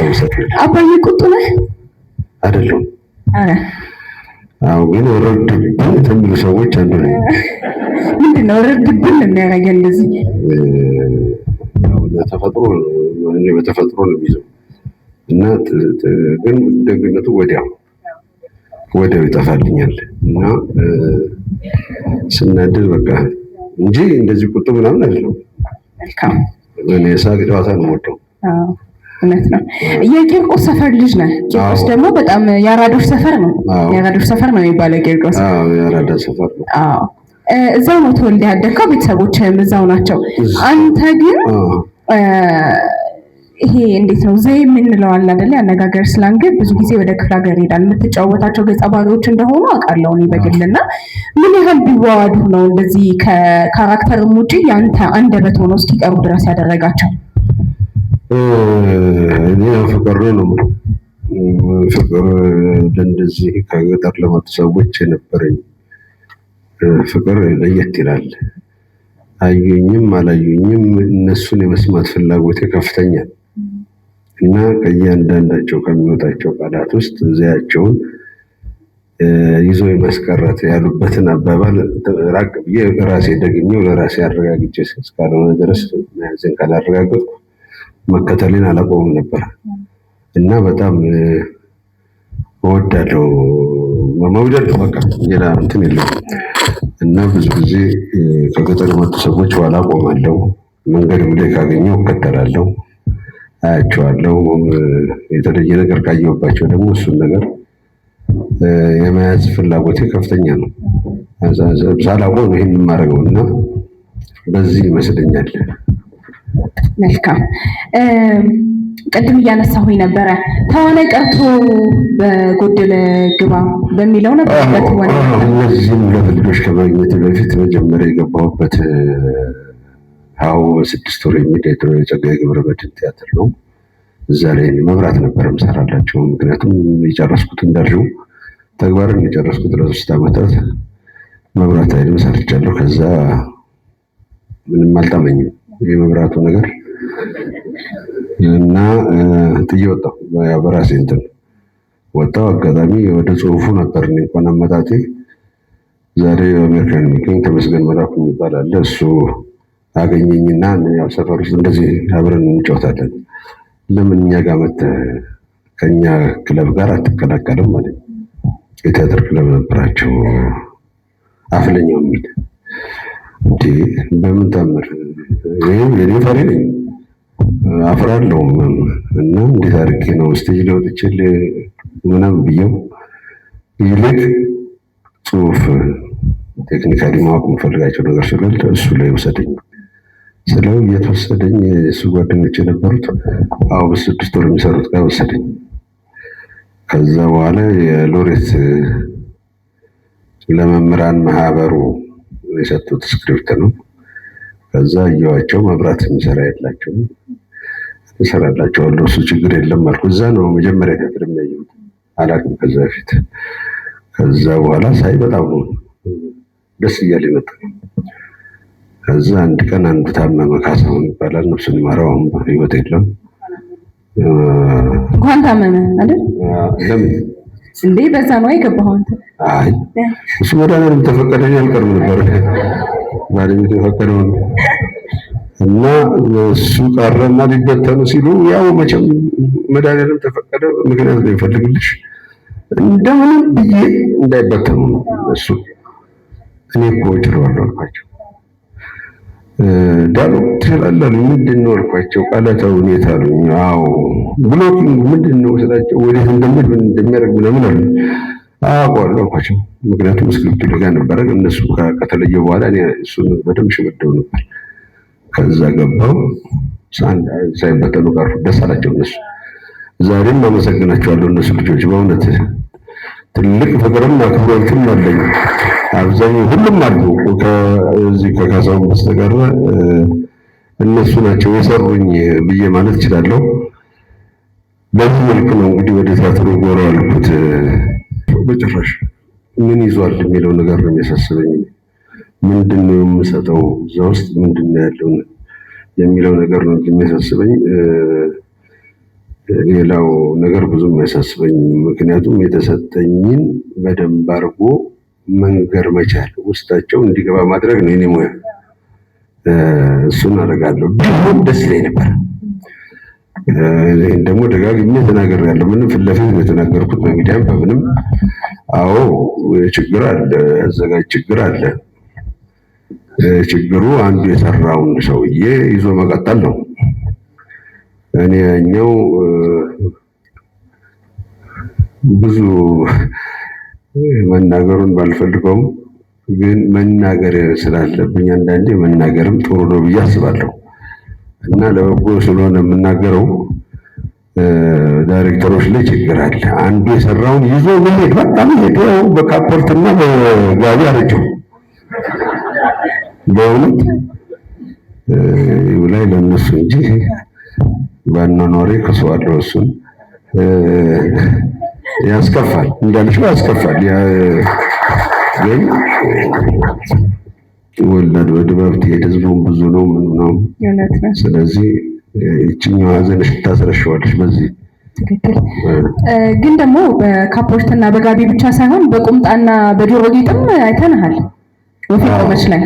ማስታወሳቸው። አባዬ ቁጡ ነህ? አይደለም። ኧረ። አዎ፣ ግን ወረድብን ከሚሉ ሰዎች አንዱ ነኝ። ምንድን ነው ረድብን የሚያደርገን እንደዚህ? ያው ለተፈጥሮ እኔ በተፈጥሮ ነው የሚይዘው እና ግን ደግነቱ ወዲያው ወዲያው ይጠፋልኛል እና ስናድድ በቃ እንጂ እንደዚህ ቁጡ ምናምን አይደለም። መልካም። እኔ ሳቅ ጨዋታ ነው የምወደው። አዎ፣ እውነት ነው። የቂርቆስ ሰፈር ልጅ ነህ። ቂርቆስ ደግሞ በጣም የአራዶች ሰፈር ነው። የአራዶች ሰፈር ነው የሚባለው ቂርቆስ። አዎ፣ የአራዳ ሰፈር ነው። አዎ፣ እዛው ነው ተወልደህ ያደግከው፣ ቤተሰቦችህም እዛው ናቸው። አንተ ግን ይሄ እንዴት ነው ዘዬ የምንለው አለ አይደለ? ያነጋገር slang ብዙ ጊዜ ወደ ክፍለ ሀገር ይሄዳል። የምትጫወታቸው ገጸ ባህሪዎች እንደሆኑ አውቃለሁ እኔ በግልና ምን ያህል ቢዋዋዱ ነው እንደዚህ ከ character ም ውጪ ያንተ አንደበት ሆኖ እስኪቀሩ ድረስ ያደረጋቸው? እኔ ፍቅር ነው የምለው። ፍቅር ለእንደዚህ ከገጠር ለመጡ ሰዎች የነበረኝ ፍቅር ለየት ይላል። አዩኝም አላዩኝም እነሱን የመስማት ፍላጎቴ ከፍተኛ እና ከእያንዳንዳቸው ከሚወጣቸው ቃላት ውስጥ ዘያቸውን ይዞ የማስቀረት ያሉበትን አባባል ራቅ ብዬ ራሴ ደግሜው ለራሴ አረጋግጬ እስካልሆነ ድረስ መያዜን ካላረጋገጥኩ መከተሌን አላቆምም ነበር እና በጣም እወዳለሁ። መውደድ ነው በቃ፣ ሌላ እንትን የለውም። እና ብዙ ጊዜ ከገጠር የመጡ ሰዎች ኋላ ቆማለሁ። መንገድም ላይ ካገኘሁ እከተላለሁ፣ አያቸዋለሁ። የተለየ ነገር ካየሁባቸው ደግሞ እሱን ነገር የመያዝ ፍላጎቴ ከፍተኛ ነው። ሳላውቀው ነው ይሄን የማደርገው እና በዚህ ይመስለኛል። መልካም። ቅድም እያነሳሁኝ ነበረ ተዋናይ ቀርቶ በጎደለ ግባ በሚለው ነበር በትወና። እነዚህም ሁለት ልጆች ከማግኘት በፊት መጀመሪያ የገባሁበት ሀሁ በስድስት ወር የሚል የድሮ የጸጋዬ ገብረመድኅን ቲያትር ነው። እዛ ላይ መብራት ነበር የምሰራላቸው። ምክንያቱም የጨረስኩት እንዳልሽው ተግባርን የጨረስኩት ለ3 ዓመታት መብራት ኃይልም ሰርቻለሁ። ከዛ ምንም አልጣመኝም የመብራቱ ነገር እና ጥዬ ወጣሁ። ያው በራሴ እንትን ወጣሁ። አጋጣሚ ወደ ጽሁፉ ነበር እኔ እንኳን አመጣጤ። ዛሬ በአሜሪካን የሚገኝ ተመስገን መላኩ የሚባል አለ። እሱ አገኘኝና ያው ሰፈር ውስጥ እንደዚህ አብረን እንጫወታለን። ለምን እኛ ጋር መተህ ከኛ ክለብ ጋር አትቀላቀልም ማለት ነው። የቲያትር ክለብ ነበራቸው አፍለኛው የሚል። እንዴ በምን ታምር? እኔ ፈሪ ነኝ፣ አፍራለሁ እና እንዴት አድርጌ ነው stage ላይ ወጥቼ ምናምን ብየው፣ ይልቅ ጽሁፍ technically ማወቅ የምፈልጋቸው ነገር ስላለ እሱ ላይ ውሰደኝ ስለው እየተወሰደኝ እሱ ጓደኞች የነበሩት አዎ በስድስት ወር የሚሰሩት ጋር ወሰደኝ። ከዛ በኋላ የሎሬት ለመምህራን ማህበሩ የሰጡት script ነው። ከዛ እየዋቸው መብራት የሚሰራ የላቸውም፣ እሰራላቸዋለሁ እሱ ችግር የለም አልኩ። እዛ ነው መጀመሪያ ቲያትር የሚያየሁት፣ አላውቅም ከዛ በፊት። ከዛ በኋላ ሳይ በጣም ነው ደስ እያለ መጣ። ከዛ አንድ ቀን አንዱ ታመመ፣ ካሳሁን ይባላል፣ ነፍሱን ይማረው፣ አሁን በህይወት የለም። እንኳን ታመመ አይደል? ለምን እንዴ በዛ ነው የገባኸው አንተ? አይ እሱ መድኃኒዓለም ተፈቀደኝ አልቀርም ነበር፣ ባለቤቱ የፈቀደውን እና እሱ ቀረና ሊበተኑ ሲሉ ያው መቼም መድኃኒዓለም ተፈቀደ ምክንያት ነው የሚፈልግልሽ፣ እንደምንም ብዬ እንዳይበተኑ ነው እሱ። እኔ እኮ እችለዋለሁ አልኳቸው። ዳሎ ትችላለህ አሉኝ። ምንድን ነው አልኳቸው። ቃላታዊ ሁኔታ አሉኝ። አዎ blocking ምንድን ነው ስላቸው ወዴት እንደሚሄድ ምን እንደሚያደርግ ምናምን አሉኝ። አውቀዋለሁ አልኳቸው። ምክንያቱም script ኡ ጋር ነበረ። እነሱ ከተለየ በኋላ እኔ እሱን በደንብ ሽመደው ነበር። ከዛ ገባው ሳይበተኑ ቀሩ። ደስ አላቸው እነሱ። ዛሬም አመሰግናቸዋለሁ እነሱ ልጆች በእውነት ትልቅ ፍቅርም አክብሮትም አለኝ። አብዛኛው ሁሉም አሉ ከዚህ ከካሳሁን በስተቀር እነሱ ናቸው የሰሩኝ ብዬ ማለት እችላለሁ። በዚህ መልኩ ነው እንግዲህ ወደ ቲያትሩ ጎራ ያልኩት። በጭራሽ ምን ይዟል የሚለው ነገር ነው የሚያሳስበኝ። ምንድን ነው የምሰጠው እዛ ውስጥ ምንድን ነው ያለው የሚለው ነገር ነው የሚያሳስበኝ። ሌላው ነገር ብዙም አያሳስበኝም። ምክንያቱም የተሰጠኝን በደንብ አድርጎ መንገር መቻል፣ ውስጣቸው እንዲገባ ማድረግ ነው የኔ ሙያ። እሱን አደርጋለሁ። ቢሆን ደስ ይለኝ ነበር። ይህን ደግሞ ደጋግሜ ተናግሬያለሁ። ምንም ፊት ለፊት ነው የተናገርኩት፣ በሚዲያም በምንም። አዎ ችግር አለ፣ አዘጋጅ ችግር አለ። ችግሩ አንዱ የሰራውን ሰውዬ ይዞ መቀጠል ነው። እኔ ያኛው ብዙ መናገሩን ባልፈልገውም ግን መናገር ስላለብኝ አንዳንዴ መናገርም ጥሩ ነው ብዬ አስባለሁ። እና ለበጎ ስለሆነ የምናገረው ዳይሬክተሮች ላይ ችግር አለ። አንዱ የሰራውን ይዞ መሄድ በጣም ሄዶ በካፖርትና በጋቢ አረጀው። በእውነት ላይ ለእነሱ እንጂ ባኗኗሬ ከሰዋለሁ። እሱን ያስከፋል፣ እንዳልሽው ያስከፋል። ግን ወላድ በድባብ ትሄድ፣ ህዝቡም ብዙ ነው፣ ምኑ ነው። ስለዚህ ይችኛው ሀዘንሽ ታስረሸዋለሽ በዚህ። ትክክል። ግን ደግሞ በካፖርትና በጋቢ ብቻ ሳይሆን በቁምጣና በጆሮ ጌጥም አይተንሃል። ወፌ ቆመች ላይ።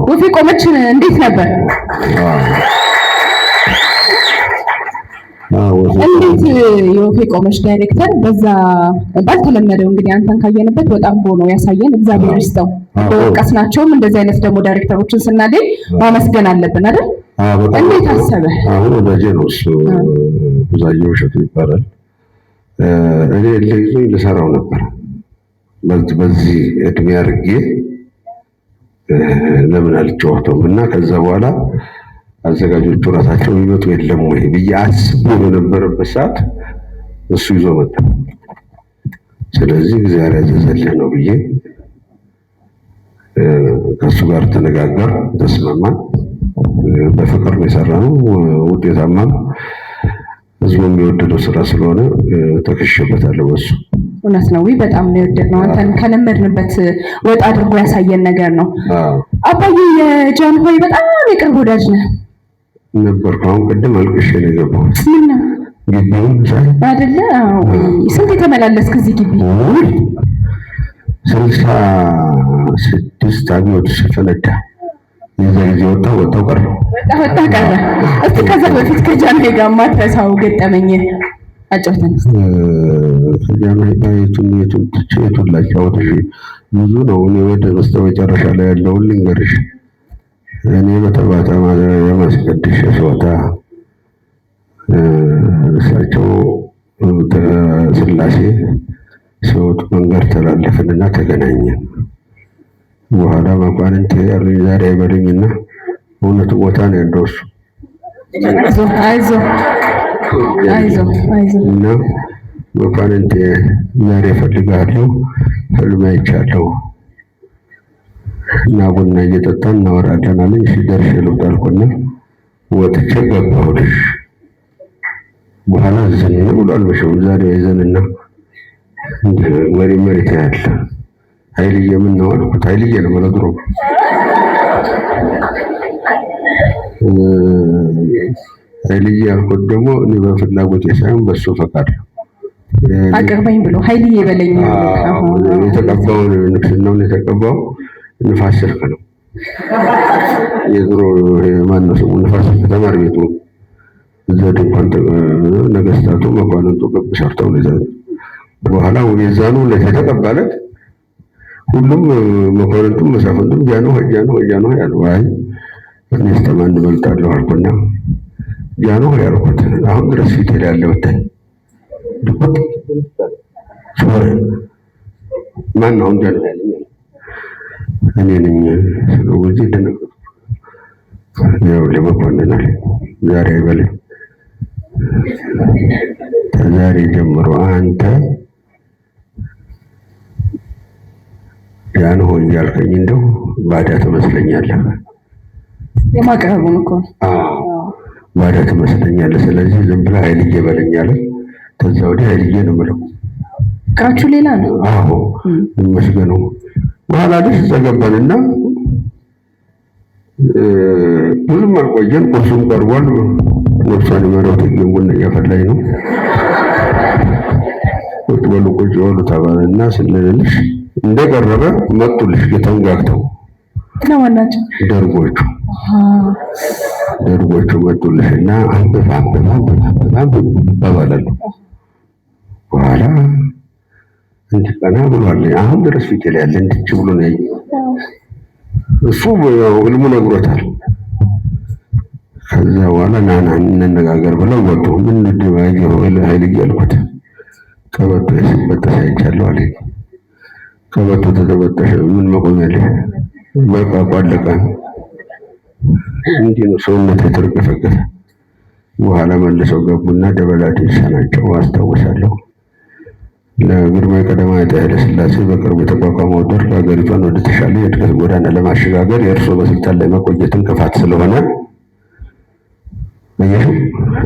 ወፌ ቆመች እንዴት ነበር? እንዴት የወፌ ቆመች ዳይሬክተር በዛ ባልተለመደው እንግዲህ አንተን ካየንበት ወጣ ብሎ ነው ያሳየን። እግዚአብሔር ይስጠው። በወቀስናቸውም እንደዚህ አይነት ደግሞ ዳይሬክተሮችን ስናገኝ ማመስገን አለብን አይደል? እንዴት አሰበ? አሁን ወዳጄ ነው እሱ፣ ብዙአየሁ እሸቱ ይባላል። እኔ እልህ ይዞኝ ልሰራው ነበር። በዚህ እድሜ አድርጌ ለምን አልጫወተውም? እና ከዛ በኋላ አዘጋጆቹ ራሳቸው የሚመጡ የለም ወይ ብዬ አስቤ በነበረበት ሰዓት እሱ ይዞ መጣ። ስለዚህ እግዚአብሔር ያዘዘልህ ነው ብዬ ከእሱ ጋር ተነጋገር፣ ተስማማን። በፍቅር ነው የሰራነው። ውጤታማም ህዝቡ የሚወደደው ስራ ስለሆነ ተክሼበታለሁ በሱ። እውነት ነው። በጣም ነው የወደድነው። አንተን ከለመድንበት ወጣ አድርጎ ያሳየን ነገር ነው። አባዬ የጃንሆይ በጣም የቅርብ ወዳጅ ነህ ነበርኩ። አሁን ቅድም አልቅሼ ነው የገባሁት። ምነው? ግቢውን ሳይ አይደለ? አዎ። ስንት የተመላለስክ እዚህ ግቢ? 66 አብዮት ሲፈነዳ የዛ ጊዜ ወጣሁ ወጣሁ ቀረሁ። ወጣ ወጣ ቀረ። እስቲ ከዛ በፊት ከጃንሆይ ጋር የማትረሳው ገጠመኝ አጫውተን። ከጃንሆይ ጋር የቱን የቱን ትቼ የቱን ላጫውትሽ? ብዙ ነው። እኔ ወደ በስተመጨረሻ ላይ ያለውን ልንገርሽ። እኔ በተባተ የማስቀድሽ ስወጣ እሳቸው ስላሴ ሲወጡ መንገድ ተላለፍንና ተገናኘን። በኋላ መኳንንት ያሉኝ ዛሬ አይበሉኝና እውነቱ ቦታ ነው ያለው እሱ። አይዞህ አይዞህ አይዞህ። እና መኳንንት ዛሬ እፈልግሃለሁ፣ ህልም አይቻለሁ እና ቡና እየጠጣን እናወራለን አለኝ። እሺ ደርሼ ልውጣ አልኩና ወጥቼ ገባሁልሽ። በኋላ ዘን ብሏል። መቼም ዛሬ ዘንና መሬት መሬት ያለ ኃይልዬ ምን ነው አልኩት። ኃይልዬ ነው በለድሮ ኃይልዬ ያልኩት ደግሞ እኔ በፍላጎቴ ሳይሆን በሱ ፈቃድ ነው። አቅርበኝ ብሎ ኃይልዬ በለኝ። የተቀባውን ንግስናውን የተቀባው ንፋስ ስልክ ነው። የድሮ ማነው ስሙ ንፋስ ስልክ ተማሪ ቤቱ እዛ ድንኳን ነገስታቱ መኳንንቱ ግብ ሰርተው ነው። በኋላ የዛኑ ዕለት የተቀባለት ሁሉም መኳንንቱም መሳፍንቱም ጃንሆይ ጃንሆይ ጃንሆይ አሉ። አይ እኔስ ተማን እበልጣለሁ አልኩና ጃንሆይ አልኩት። አሁን ድረስ ፊቴ ላይ ያለ ብታይ ድቁጥ ማን አሁን ጃንሆይ ያለኝ እኔ ነኝ ስለው ጊዜ ደነገጥኩ። ይኸውልህ መኮንን አለኝ ዛሬ አይበለኝ ከዛሬ ጀምሮ አንተ ጃንሆይ እያልከኝ እንደው ባዳ ትመስለኛለህ። የማቅረቡን እኮ ባዳ ትመስለኛለህ። ስለዚህ ዝም ብለህ ኃይልዬ በለኝ አለኝ። ከዛ ወዲህ ኃይልዬ ነው የምለው። ፍቅራችሁ ሌላ ነው። አዎ ይመስገነው። በኋላ ልጅ እዛ ገባንና ብዙም አልቆየን። ቁርሱም ቀርቧል፣ ነፍሷን ይማረው እቴጌ ቡና እያፈላኝ ነው። ቁጭ በሉ ቁጭ በሉ ተባለና ስንልልሽ እንደቀረበ መጡልሽ ተንጋግተው። እነማን ናቸው? ደርጎቹ። ደርጎቹ መጡልሽ እና አንብብ አንብብ አንብብ አንብብ አንብብ ይባባላሉ። በኋላ እንዲህ ቀና ብሏል። አሁን ድረስ ፊቴ ላይ ያለ እንድች ብሎ ነው ያየው። እሱ ህልሙ ነግሮታል። ከዛ በኋላ ና ና እንነጋገር ብለው ወጡ። ምን ያየኸው ኃይልዬ አልኩት። ቀበቶ ሲበጠስ አይቻለሁ አለኝ። ቀበቶ ተተበጠሰ ምን መቆሚያ አለ? በቃ አለቀ። እንዲህ ነው ሰውነት የተርገፈገፈ። በኋላ መልሰው ገቡና ደበላ ዴሳ ናቸው አስታውሳለሁ። ለግርማዊ ቀዳማዊ ኃይለ ሥላሴ በቅርቡ የተቋቋመው ደርግ ሀገሪቷን ወደ ተሻለ የእድገት ጎዳና ለማሸጋገር የእርስዎ በስልጣን ላይ መቆየት እንቅፋት ስለሆነ፣ አየሽው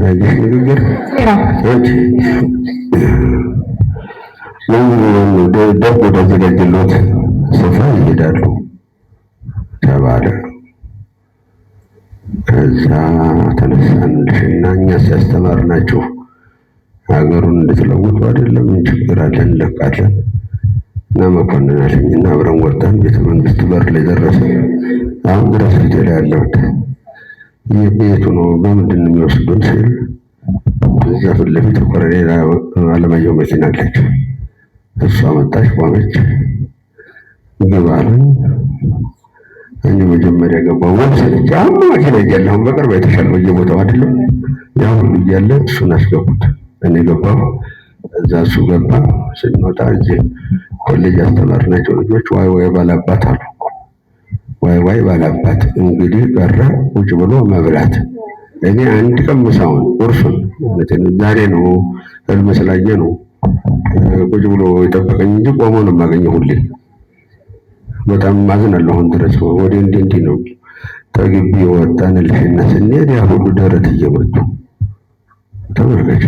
አየሽ ንግግር አንቺ ደርግ ወዳዘጋጀለት ስፍራ ይሄዳሉ ተባለ። ከዛ ተነሳንልሽና እኛ ሲያስተማርናችሁ ሀገሩን እንድትለውጡ አይደለም፣ ምን ችግር አለ እንለቃለን። እና መኮንን አለኝና አብረን ወጣን። ቤተ መንግስት በር ላይ ደረሰ። አሁን ድረስ ፊቴ ላይ ያለው ቤቱ ነው። በምንድን ነው የሚወስዱን ሲል እዛ ፊት ለፊት ኮሎኔል አለማየሁ መኪና አለች። እሷ መጣች፣ ቆመች። ግባ አሉኝ። እኔ መጀመሪያ ገባሁ። ወደ ሰለች አሁን መኪና እያለ አሁን በቅርብ አይተሻል፣ በየቦታው አይደለም ያ ሁሉ እያለ እሱን አስገቡት። እኔ ገባሁ፣ እዛ እሱ ገባ። ስንወጣ እዚህ ኮሌጅ ያስተማርናቸው ልጆች ዋይ ዋይ ባላባት አሉ። ዋይ ዋይ ባላባት እንግዲህ ቀረ ቁጭ ብሎ መብላት። እኔ አንድ ቀን ምሳውን ቁርሱን ዛሬ ነው ህልም ስላየ ነው ቁጭ ብሎ የጠበቀኝ እንጂ ቆሞ ነው የማገኘው ሁሌ። በጣም አዝናለሁ አሁን ድረስ ወደ እንዲህ እንዲህ ነው። ከግቢ ወጣንልሽና ስንሄድ ያ ሁሉ ደረት እየመቱ ተመልከች፣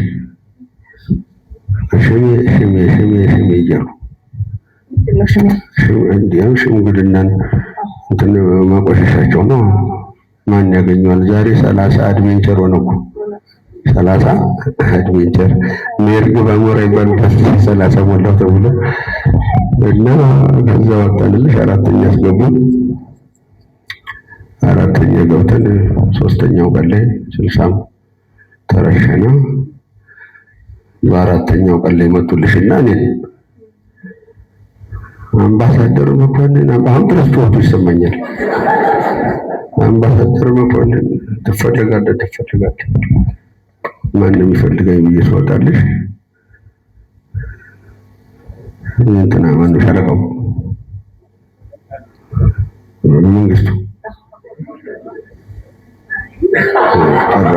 ሽሜ ሽሜ ሽሜ ሽሜ እያሉ እንዲያው ሽምግልናን እንትን መቆሸሻቸው ነው። ማን ያገኘዋል? ዛሬ 30 adventure ሆነ እኮ 30 adventure ሜርግ በሞራ ይባላል። 30 ሞላው ተብሎ እና ከዛ ወጣንልሽ አራተኛ አስገቡ። አራተኛ ገብተን ሶስተኛው ቀን ላይ 60ም ተረሸነ። በአራተኛው ቀን ላይ መጡልሽና እኔ አምባሳደር መኮንን፣ አሁን ድረስ ጩኸቱ ይሰማኛል። አምባሳደር መኮንን ትፈለጋለህ፣ ትፈለጋለህ። ማንም ይፈልገኝ ብዬ ስወጣልሽ እንትና ማነው ሻለቃው መንግስቱ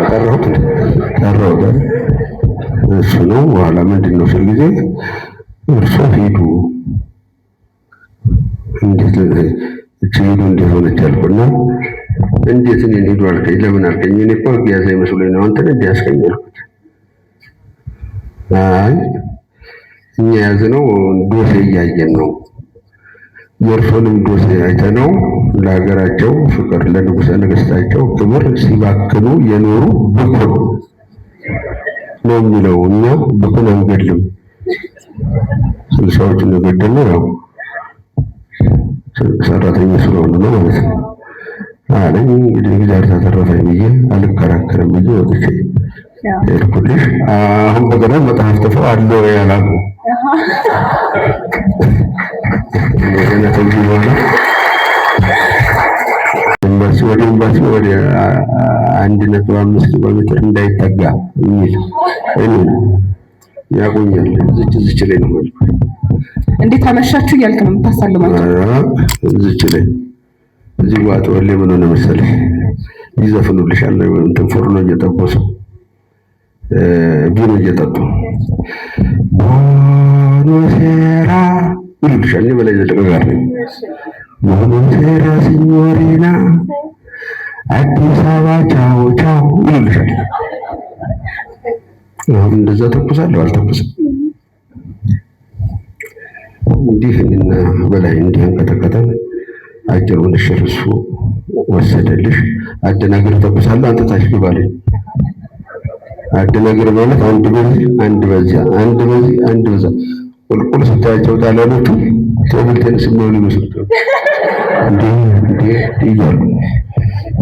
ጠራሁት ጠራሁት እሱ ነው። በኋላ ምንድን ነው ስል ጊዜ እርሶ ሂዱ እንዴት እቺ ሂዱ እንዴት ሆነች አልኩና፣ እንዴት እኔን ሂዱ አልከኝ? ለምን አልከኝ? እኔ እኮ ህግ ያዘ መስሎኝ ነው አንተን እንዲህ ያስከኝ አልኩት። አይ እኛ የያዝነው ዶሴ እያየን ነው። የእርሶንም ዶሴ አይተነው ለሀገራቸው ፍቅር ለንጉሠ ነገሥታቸው ክብር ሲባክኑ የኖሩ ብኩን ነው የሚለው። እኛ ብኩን አንገድልም። 60ዎቹን የገደልነው ያው ሰራተኛ ስለሆኑ ነው ማለት ነው አለኝ። እንግዲህ እግዚአብሔር ተተረፈኝ ብዬ አልከራከርም ብዬ ወጥቼ ሄድኩልሽ። አሁን በቀደም መጽሐፍ ጽፈው አለ ወይ አላሉ። እንደገና ከዚህ በኋላ ኤምባሲ ወደ ኤምባሲ ወደ 1.5 ኪሎ ሜትር እንዳይጠጋ የሚል እኔ ያቆኛል። እዚች እዚች ላይ ነው ማለት እንዴት አመሻችሁ እያልክ ነው የምታሳልማቸው? እዚች ላይ እዚህ ዋጥ ወሌ ምን ሆነ መሰለሽ ይዘፍኑልሻል። እንትን ፎርኖ እየጠበሱ ቢሮ እየጠጡ buonasera ይሉልሻል። እኔ በላይ ዘለቀ ጋር ነኝ። Buonasera signorina አዲስ አበባ ቻው ቻው ይሉልሻል። አሁን እንደዛ ተኩሳለሁ አልተኩስም። እንዲህ እና በላይ እንዲህ አንቀጠቀጠን። አጭር ምንሽር እሱ ወሰደልሽ። አደናግር ተኩሳለሁ አንተ ታች ግባ አለኝ። አደናግር ማለት አንድ በዚህ አንድ በዚያ፣ አንድ በዚህ አንድ በዛ፣ ቁልቁል ስታያቸው ጣሊያኖቹ table tennis የሚሆኑ ይመስሉታል። እንዲህ እንዲህ እያሉ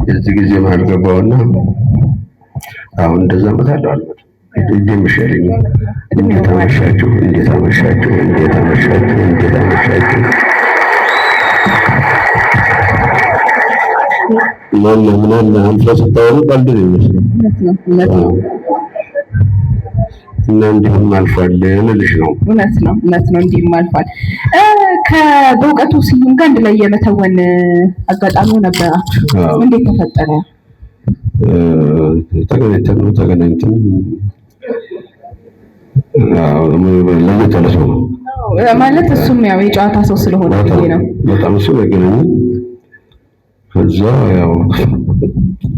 የዚህ ጊዜ መሀል ገባውና አሁን እንደዛ እመታለሁ አልመታም። እጄ የሚሻለኝ እንዴት አመሻችሁ፣ እንዴት አመሻችሁ፣ እንዴት አመሻችሁ፣ እንዴት አመሻችሁ። ማነው ምናምን 50 ስታወሩ ቀልድ ነው የሚመስለው። እውነት ነው። እና እንዲሁም አልፏል ልልሽ ነው። እውነት ነው፣ እውነት ነው። እንዲህም አልፏል። ከበእውቀቱ ስዩም ጋር አንድ ላይ የመተወን አጋጣሚው ነበራችሁ። እንዴት ተፈጠረ? ተገናኝተን ነው ተገናኝተን ለየት ያለ ሰው ነው ማለት እሱም ያው የጨዋታ ሰው ስለሆነ ብዬ ነው። በጣም እሱ ያገናኘን። ከዛ ያው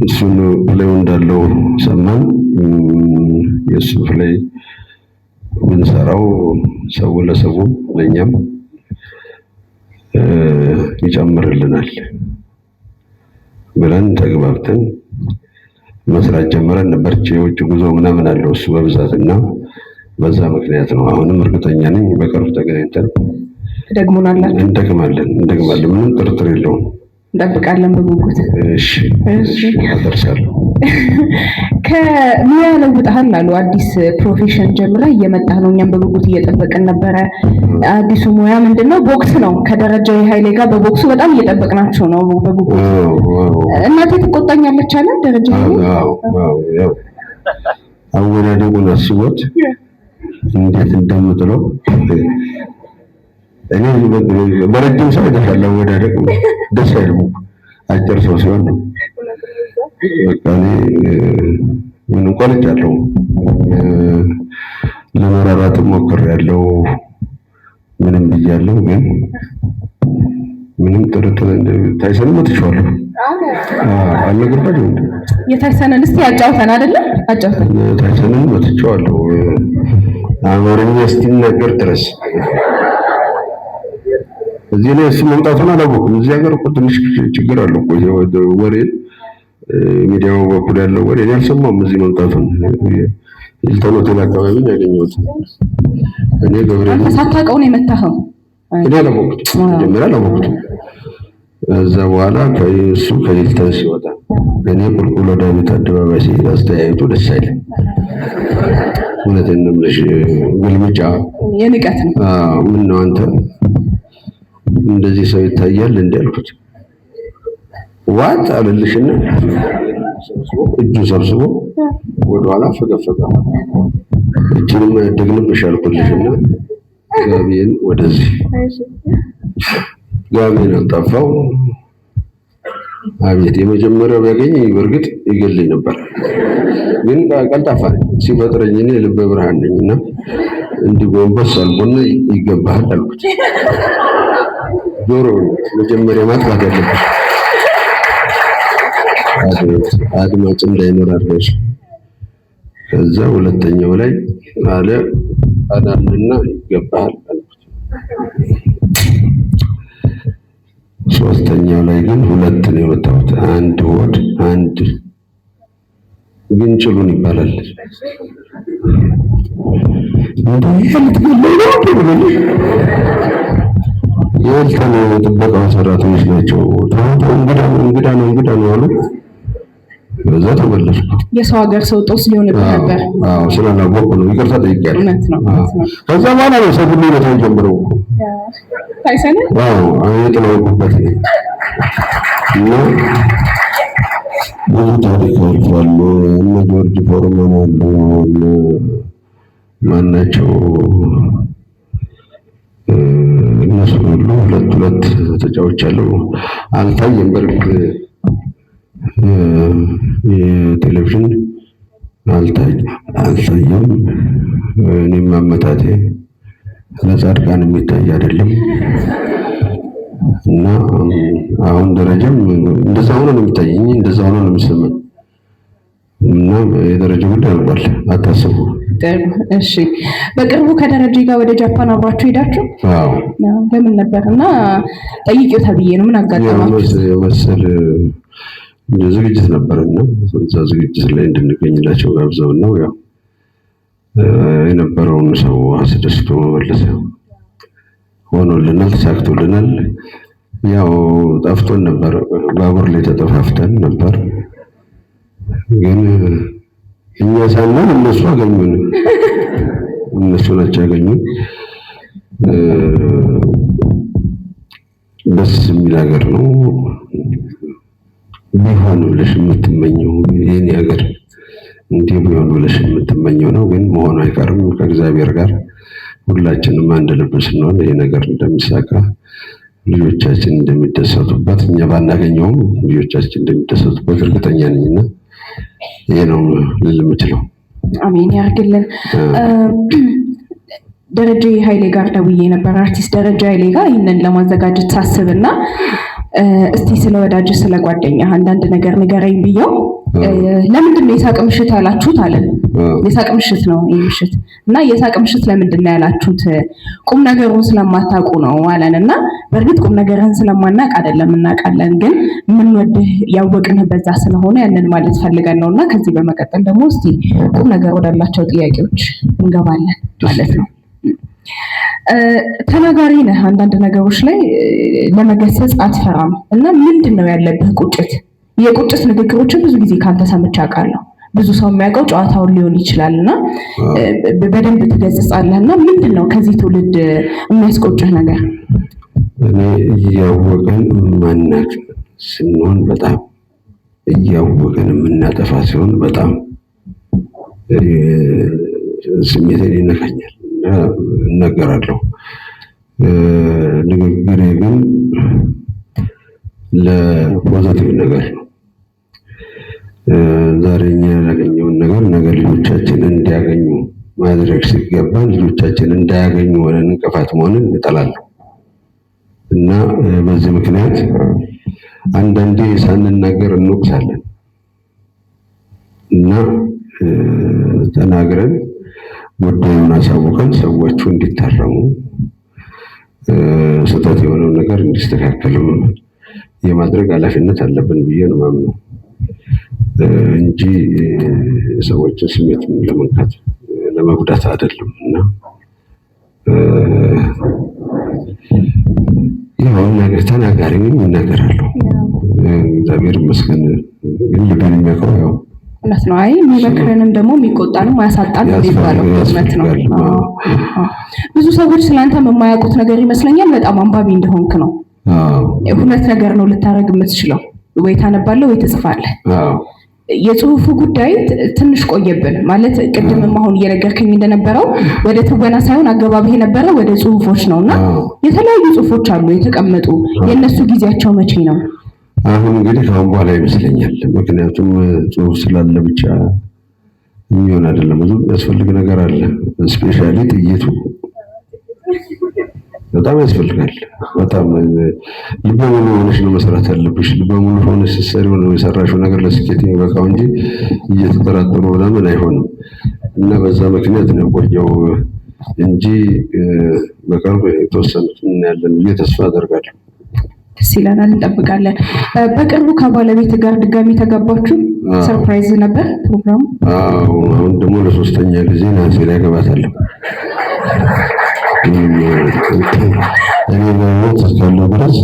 እሱን play ው እንዳለው ሰማን። የእሱ play ብንሰራው ሰው ለሰው ለእኛም ይጨምርልናል ብለን ተግባብተን መስራት ጀምረን ነበር። የውጭ ጉዞ ምናምን አለው እሱ በብዛት እና በዛ ምክንያት ነው። አሁንም እርግጠኛ ነኝ በቅርብ ተገናኝተን ትደግሙናላችሁ። እንደግማለን እንደግማለን፣ ምንም ጥርጥር የለውም። እንጠብቃለን በጉጉት። እሺ እሺ፣ አደርሳለሁ። ከሙያ ለውጠሃል አሉ። አዲስ profession ጀምረህ እየመጣህ ነው። እኛም በጉጉት እየጠበቅን ነበረ። አዲሱ ሙያ ምንድን ነው? ቦክስ ነው። ከደረጃ ኃይሌ ጋር በቦክሱ በጣም እየጠበቅናቸው ነው በጉጉት። እናቴ ትቆጣኛለች አለ ደረጃ ኃይሌ። አወዳደቁን አስቦት እንዴት እንደምጥለው እኔ በረጅም ሰው አይተሻል። አወዳደቅ ደስ አይልም። አጭር ሰው ሲሆን ነው። በቃ እኔ ምንም ቆርጫለሁ። ለመራራትም ሞክሬያለሁ። ምንም ብያለሁ፣ ግን ምንም ጥርጥር ታይሰንን መትቼዋለሁ። አልነገርኳቸውም እንዴ? የታይሰንን እስቲ አጫውተን አይደለ? አጫውተን። ታይሰንን መትቼዋለሁ አማርኛ እስኪናገር ድረስ። እዚህ ላይ እሱ መምጣቱን አላወኩም። እዚህ ሀገር እኮ ትንሽ ችግር አለው እኮ ወሬ፣ ሚዲያው በኩል ያለው ወሬ እኔ አልሰማሁም። እዚህ መምጣቱን ሂልተን ሆቴል አካባቢ ነው ያገኘሁት። እኔ ገብርኤል አንተ ሳታውቀው ነው የመታኸው? እኔ አላወኩትም፣ መጀመሪያ አላወኩትም። እዛ በኋላ እሱ ከሂልተን ሲወጣ እኔ ቁልቁል ወደ አቤት አደባባይ ሲሄድ አስተያየቱ ደስ አይልም። እውነቴን ነው የምልሽ፣ ግልምጫ የንቀት ነው። ምን ነው አንተ እንደዚህ ሰው ይታያል እንዴ አልኩት። What አለልሽና እጁ ሰብስቦ ወደኋላ ፈገፈገ። እጅንም ያደግንብሽ አልኩልሽና ጋቢን ወደዚህ ጋቢን አልጠፋው። አቤት የመጀመሪያው ቢያገኝ በእርግጥ ይገልኝ ነበር፣ ግን ቀልጣፋ ነኝ። ሲፈጥረኝ እኔ ልበ ብርሃን ነኝ እና እንዲህ ጎንበስ አልኩና ይገባሃል አልኩት። ጆሮ መጀመሪያ ማጥፋት ያለብሽ አድማጭ እንዳይኖር አድርገሽ። ከዛ ሁለተኛው ላይ አለ አዳልና ይገባሃል አልኩት። ሶስተኛው ላይ ግን ሁለት ነው የመታሁት። አንድ ሆድ አንድ ግንጭሉን ይባላል። የሂልተን ጥበቃ ሰራተኞች ናቸው። እንግዳ ነው እንግዳ ነው እንግዳ ነው አሉ። በዛ ተመለስኩ። የሰው ሀገር ሰው ጦስ ሊሆንብህ ነበር። አዎ ስላላወቅሁ ነው። ይቅርታ ጠይቄያለሁ። እውነት ነው። ከዛ በኋላ ነው ሰው ሁሉ መታው ጀምረው ታይሰንን። አዎ የጥለውበት እና ብዙ ታሪክ አልፏል። እነ ጆርጅ ፎርማን አሉ፣ እነ ማናቸው እነሱ ሁሉ ሁለት ሁለት ተጫውቻለሁ። አልታየም። በእርግጥ የቴሌቪዥን አልታየም። እኔም አመታቴ ለጻድቃን የሚታይ አይደለም እና አሁን ደረጃም እንደዛ ሆኖ ነው የሚታየኝ፣ እንደዛ ሆኖ ነው የሚሰማኝ እና የደረጃ ጉዳይ አልቋል፣ አታስቡ። ጥሩ እሺ። በቅርቡ ከደረጀ ጋር ወደ ጃፓን አብራችሁ ሄዳችሁ? አዎ። ለምን ነበር እና ጠይቂው ተብዬ ነው። ምን አጋጠማችሁ? የመሰል ዝግጅት ነበርና እዛ ዝግጅት ላይ እንድንገኝላቸው ጋብዘውን ነው። ያው የነበረውን ሰው አስደስቶ መመለስ ሆኖልናል፣ ተሳክቶልናል። ያው ጠፍቶን ነበር፣ ባቡር ላይ ተጠፋፍተን ነበር። ግን እኛ ሳንሆን እነሱ አገኙን፣ እነሱ ናቸው ያገኙን። ደስ የሚል ሀገር ነው። ቢሆን ብለሽ የምትመኘው የኔ ሀገር እንዲህ ቢሆን ብለሽ የምትመኘው ነው። ግን መሆኑ አይቀርም። ከእግዚአብሔር ጋር ሁላችንም አንድ ልብ ስንሆን ይህ ነገር እንደሚሳካ፣ ልጆቻችን እንደሚደሰቱበት፣ እኛ ባናገኘውም ልጆቻችን እንደሚደሰቱበት እርግጠኛ ነኝና ይሄ ነው ልል የምችለው። አሜን ያርግልን። ደረጀ ኃይሌ ጋር ደውዬ ነበር፣ አርቲስት ደረጀ ኃይሌ ጋር፣ ይህንን ለማዘጋጀት ሳስብና እስቲ ስለ ወዳጅ ስለ ጓደኛ አንዳንድ ነገር ንገረኝ ብየው፣ ለምንድን ነው የሳቅ ምሽት ያላችሁት አለን። የሳቅ ምሽት ነው ይህ ምሽት እና የሳቅ ምሽት ለምንድን ነው ያላችሁት? ቁም ነገሩን ስለማታውቁ ነው አለን። እና በእርግጥ ቁም ነገርህን ስለማናውቅ አይደለም፣ እናውቃለን፣ ግን የምንወድህ ያወቅንህ በዛ ስለሆነ ያንን ማለት ፈልገን ነው። እና ከዚህ በመቀጠል ደግሞ እስቲ ቁም ነገር ወዳላቸው ጥያቄዎች እንገባለን ማለት ነው። ተናጋሪ ነህ፣ አንዳንድ ነገሮች ላይ ለመገሰጽ አትፈራም። እና ምንድን ነው ያለብህ ቁጭት? የቁጭት ንግግሮችን ብዙ ጊዜ ካንተ ሰምቼ አውቃለሁ። ብዙ ሰው የሚያውቀው ጨዋታውን ሊሆን ይችላል እና በደንብ ትገስጻለህ። እና ምንድን ነው ከዚህ ትውልድ የሚያስቆጭህ ነገር? እኔ እያወቅን የማናውቅ ስንሆን በጣም፣ እያወቅን የምናጠፋ ሲሆን በጣም ስሜቴን ይነካኛል እና እናገራለሁ። ንግግሬ ግን ለ positive ነገር ነው። ዛሬ እኛ ያላገኘውን ነገር ነገ ልጆቻችን እንዲያገኙ ማድረግ ሲገባን ልጆቻችን እንዳያገኙ ሆነን እንቅፋት መሆንን እጠላለሁ። እና በዚህ ምክንያት አንዳንዴ ሳንናገር እንወቅሳለን እና ተናግረን ጉዳዩን አሳውቀን ሰዎቹ እንዲታረሙ፣ ስህተት የሆነውን ነገር እንዲስተካከልም የማድረግ ኃላፊነት አለብን ብዬ ነው የማምነው እንጂ ሰዎችን ስሜት ለመንካት፣ ለመጉዳት አይደለም። እና ያው ተናጋሪ ነኝ፣ እናገራለሁ። እግዚአብሔር ይመስገን ግን ልቤን የሚያውቀው ያው እውነት ነው። አይ የሚመክረንም ደግሞ የሚቆጣንም አያሳጣን ነው የሚባለው። እውነት ነው። ብዙ ሰዎች ስለአንተ የማያውቁት ነገር ይመስለኛል በጣም አንባቢ እንደሆንክ ነው። ሁለት ነገር ነው ልታደርግ የምትችለው፣ ወይ ታነባለህ ወይ ትጽፋለህ። የጽሁፉ ጉዳይ ትንሽ ቆየብን ማለት ቅድምም አሁን እየነገርከኝ እንደነበረው ወደ ትወና ሳይሆን አገባብህ የነበረው ወደ ጽሁፎች ነው። እና የተለያዩ ጽሁፎች አሉ የተቀመጡ፣ የእነሱ ጊዜያቸው መቼ ነው? አሁን እንግዲህ ከአሁን በኋላ ይመስለኛል። ምክንያቱም ጽሁፍ ስላለ ብቻ የሚሆን አይደለም። ብዙ የሚያስፈልግ ነገር አለ። Specially ጥይቱ በጣም ያስፈልጋል። በጣም ልበ ሙሉ ሆነሽ ነው መስራት ያለብሽ። ልበ ሙሉ ሆነሽ ስትሰሪው ነው የሰራሽው ነገር ለስኬት የሚበቃው እንጂ እየተጠራጠሩ ምናምን አይሆንም። እና በዛ ምክንያት ነው የቆየው እንጂ በቅርብ የተወሰኑትን እናያለን ብዬ ተስፋ አደርጋለሁ። ደስ ይለናል፣ እንጠብቃለን። በቅርቡ ከባለቤት ጋር ድጋሚ ተጋባችሁ። Surprise ነበር ፕሮግራሙ። አዎ፣ አሁን ደግሞ ለሶስተኛ ጊዜ ነሐሴ ላይ አገባታለሁ። እኔ በሕይወት እስካለሁ ድረስ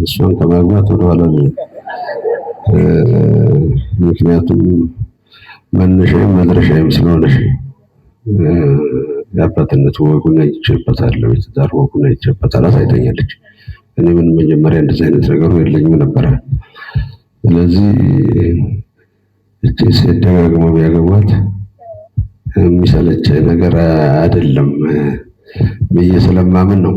እሷን ከማግባት ወደኋላ አልልም። ምክንያቱም መነሻዬም መድረሻዬም ስለሆነች የአባትነት ወጉን አይቼበታለሁ፣ የትዳር ወጉን አይቼበታለሁ፣ አሳይታኛለች። እኔ ምን መጀመሪያ እንደዚህ አይነት ነገሩ የለኝም ነበረ። ስለዚህ እቺ ሴት ደጋግመው ቢያገቧት የሚሰለች ነገር አይደለም ብዬ ስለማምን ነው።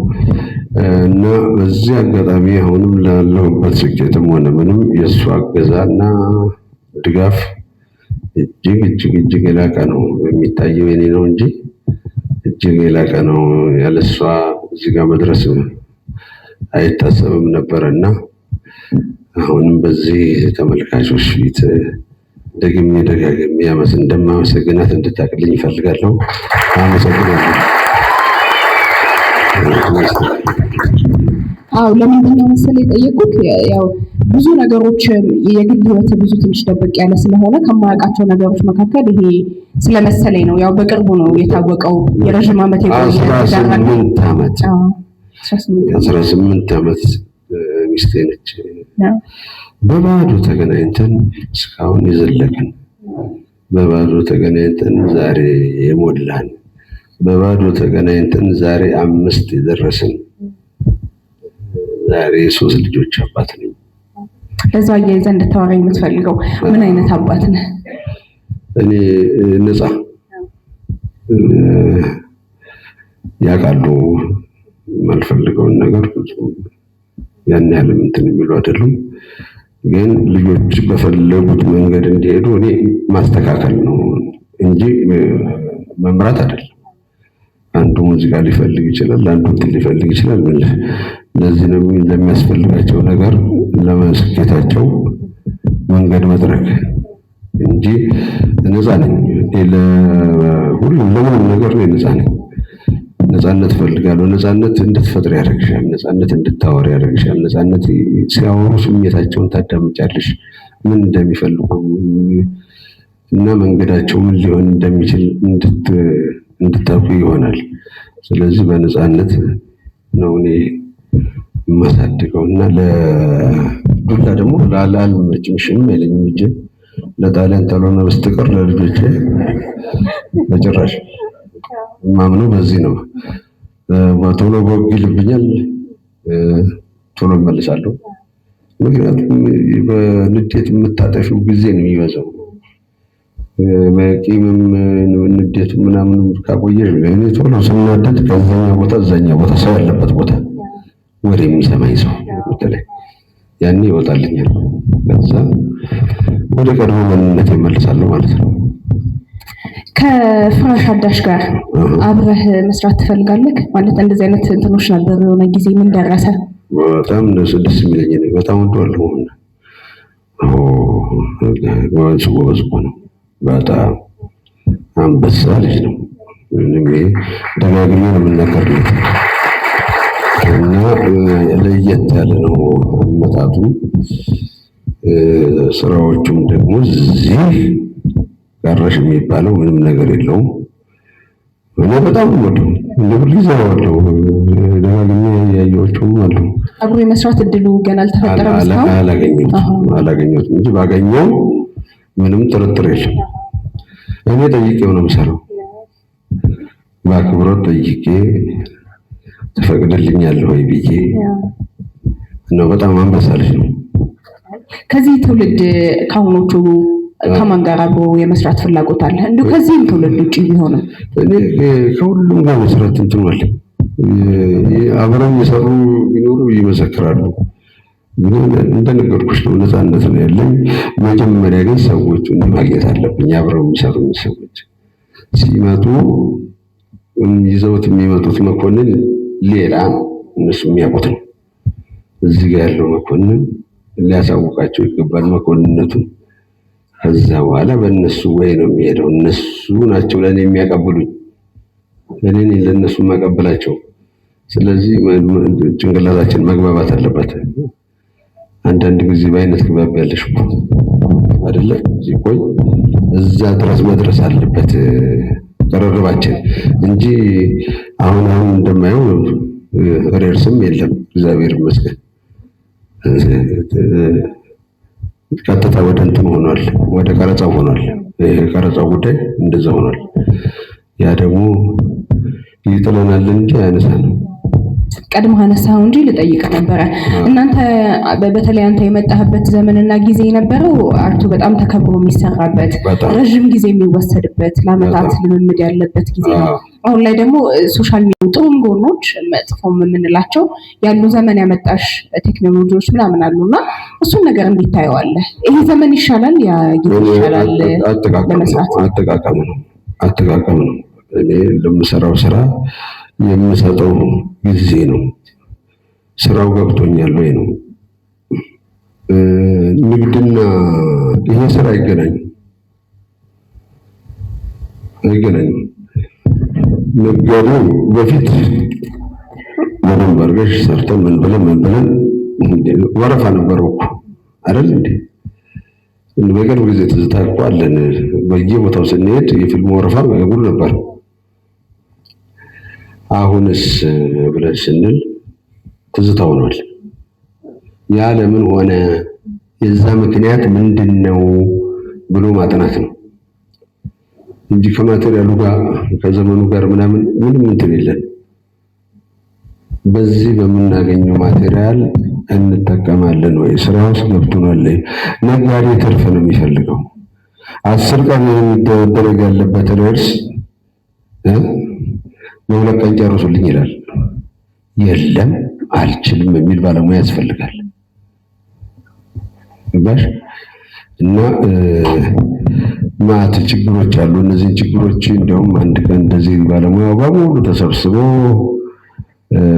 እና በዚህ አጋጣሚ አሁንም ላለሁበት ስኬትም ሆነ ምንም የእሷ እገዛና ድጋፍ እጅግ እጅግ እጅግ የላቀ ነው። የሚታየው የኔ ነው እንጂ እጅግ የላቀ ነው። ያለሷ እዚህ ጋር መድረስ አይታሰብም ነበር። እና አሁንም በዚህ ተመልካቾች ፊት ደግሜ ደጋግሜ እንደማመሰግናት እንድታቅልኝ እፈልጋለሁ። አመሰግናለሁ። አዎ፣ ለምንድን ነው መሰለህ የጠየቁት? ያው ብዙ ነገሮች የግል ህይወት ብዙ ትንሽ ደበቅ ያለ ስለሆነ ከማያውቃቸው ነገሮች መካከል ይሄ ስለመሰለኝ ነው። ያው በቅርቡ ነው የታወቀው። የረዥም ዓመት የቆየ 18 ዓመት፣ 18 ዓመት ሚስቴ ነች። በባዶ ተገናኝተን እስካሁን የዘለቅን፣ በባዶ ተገናኝተን ዛሬ የሞላን፣ በባዶ ተገናኝተን ዛሬ 5 የደረስን፣ ዛሬ 3 ልጆች አባት ነኝ። ለዛ አያይዘህ እንድታወራኝ የምትፈልገው ምን አይነት አባት ነህ? እኔ ነፃ ያውቃሉ የማልፈልገውን ነገር ያን ያህል እንትን የሚሉ አይደሉም። ግን ልጆች በፈለጉት መንገድ እንዲሄዱ እኔ ማስተካከል ነው እንጂ መምራት አይደለም። አንዱ ሙዚቃ ሊፈልግ ይችላል፣ አንዱ እንትን ሊፈልግ ይችላል። ለዚህ ነው ለሚያስፈልጋቸው ነገር ለመስኬታቸው መንገድ መጥረግ እንጂ ነፃ ነኝ። ለሁሉም ለምንም ነገር እኔ ነፃ ነኝ። ነፃነት እፈልጋለሁ። ነፃነት እንድትፈጥር ያደርግሻል። ነፃነት እንድታወሪ ያደርግሻል። ነፃነት ሲያወሩ ስሜታቸውን ታዳምጫለሽ፣ ምን እንደሚፈልጉ እና መንገዳቸው ምን ሊሆን እንደሚችል እንድታውቂ ይሆናል። ስለዚህ በነፃነት ነው እኔ የማሳድገው። እና ለዱላ ደግሞ አልመችም፣ እሺም አይለኝም እጄ ለጣሊያን ካልሆነ በስተቀር ለልጆቼ በጭራሽ። የማምነው በዚህ ነው። ቶሎ ቦግ ይልብኛል፣ ቶሎ እመልሳለሁ። ምክንያቱም በንዴት የምታጠፊው ጊዜ ነው የሚበዛው። በቂምም ንዴቱ ምናምን ካቆየሽ እኔ ቶሎ ስናደድ ከዛኛ ቦታ እዛኛ ቦታ ሰው ያለበት ቦታ ወሬ የሚሰማኝ ሰው በተለይ ያኔ ይወጣልኛል። ከዛ ወደ ቀድሞ ማንነት እመልሳለሁ ማለት ነው። ከፍራሽ አዳሽ ጋር አብረህ መስራት ትፈልጋለህ? ማለት እንደዚህ አይነት እንትኖች ነበሩ የሆነ ጊዜ፣ ምን ደረሰ? በጣም ደስ የሚለኝ ነው። በጣም ወደዋለሁ። ጎበዝ ጎበዝ እኮ ነው። በጣም አንበሳ ልጅ ነው። ምንም ይሄ ደጋግሜ ነው የምናገርለት እና ለየት ያለ ነው አመጣጡ። ስራዎቹም ደግሞ እዚህ ቀረሽ የሚባለው ምንም ነገር የለውም። እኔ በጣም ወደው እንደ ሁልጊዜ አወራለሁ። ደጋግሜ ያየኋቸውም አሉ። አብሮ የመስራት እድሉ ገና አልተፈጠረም እስካሁን? አላገኘሁትም እንጂ ባገኘው ምንም ጥርጥር የለም። እኔ ጠይቄው ነው የምሰራው። በአክብሮት ጠይቄ ትፈቅድልኛለህ ወይ ብዬ ነው። በጣም አንበሳ ልጅ ነው። ከዚህ ትውልድ ከአሁኖቹ ከማን ጋር አብሮ የመስራት ፍላጎት አለ? እንዲሁ ከዚህም ትውልድ ውጪ ቢሆንም። እኔ ከሁሉም ጋር መስራት እንትኑ አለኝ። አብረው የሰሩ ቢኖሩ ይመሰክራሉ። ግን እንደነገርኩሽ ነው፣ ነፃነት ነው ያለኝ። መጀመሪያ ግን ሰዎቹን ማግኘት አለብኝ። አብረው የሚሰሩ ሰዎች ሲመጡ ይዘውት የሚመጡት መኮንን ሌላ ነው፣ እነሱ የሚያውቁት ነው። እዚህ ጋር ያለው መኮንን ሊያሳውቃቸው ይገባል መኮንነቱን። ከዛ በኋላ በእነሱ ወይ ነው የሚሄደው። እነሱ ናቸው ለእኔ የሚያቀብሉኝ፣ እኔ ነኝ ለእነሱ የማቀብላቸው። ስለዚህ ጭንቅላታችን መግባባት አለበት። አንዳንድ ጊዜ በአይነት ግባብ ያለሽ እኮ አይደለ? ሲቆይ እዛ ድረስ መድረስ አለበት ቅርርባችን እንጂ አሁን አሁን እንደማየው ሬርስም የለም። እግዚአብሔር ይመስገን። ቀጥታ ወደ እንትን ሆኗል፣ ወደ ቀረጻው ሆኗል። የቀረጻው ጉዳይ እንደዛ ሆኗል። ያ ደግሞ ይጥለናል እንጂ አያነሳንም። ቀድመህ አነሳኸው እንጂ ልጠይቅ ነበረ። እናንተ በተለይ አንተ የመጣህበት ዘመንና ጊዜ የነበረው art ኡ በጣም ተከብሮ የሚሰራበት፣ ረዥም ጊዜ የሚወሰድበት፣ ለአመታት ልምምድ ያለበት ጊዜ ነው። አሁን ላይ ደግሞ social media ጥሩም ጎኖች መጥፎም የምንላቸው ያሉ ዘመን ያመጣሽ ቴክኖሎጂዎች ምናምን አሉና እሱን ነገር እንዴት ታየዋለህ? ይሄ ዘመን ይሻላል ያ ጊዜ ይሻላል ለመስራት? አጠቃቀም ነው፣ አጠቃቀም ነው። እኔ ለምሰራው ስራ የምሰጠው ጊዜ ነው። ስራው ገብቶኛል ወይ ነው። ንግድና ይሄ ስራ አይገናኝም፣ አይገናኝም። ነጋዴው በፊት በደንብ አድርገሽ ሰርተን ምን ብለን ምን ብለን ወረፋ ነበረው እኮ። አይደል እንዴ? በቅርብ ጊዜ ትዝታ እኮ አለን። በየቦታው ስንሄድ የፊልሙ ወረፋ ሙሉ ነበር። አሁንስ ብለን ስንል ትዝታ ሆኗል። ያ ለምን ሆነ፣ የዛ ምክንያት ምንድን ነው ብሎ ማጥናት ነው እንጂ ከ material ኡ ጋር ከዘመኑ ጋር ምናምን ምንም እንትን የለን። በዚህ በምናገኘው material እንጠቀማለን ወይ? ስራ ውስጥ ገብቶናል? ነጋዴ ትርፍ ነው የሚፈልገው። 10 ቀን የሚደረግ ያለበት rehearse በ2 ቀን ጨርሱልኝ ይላል። የለም አልችልም የሚል ባለሙያ ያስፈልጋል። ገባሽ? እና ማት ችግሮች አሉ። እነዚህን ችግሮች እንዲያውም አንድ ቀን እንደዚህ ባለሙያው በሙሉ ተሰብስቦ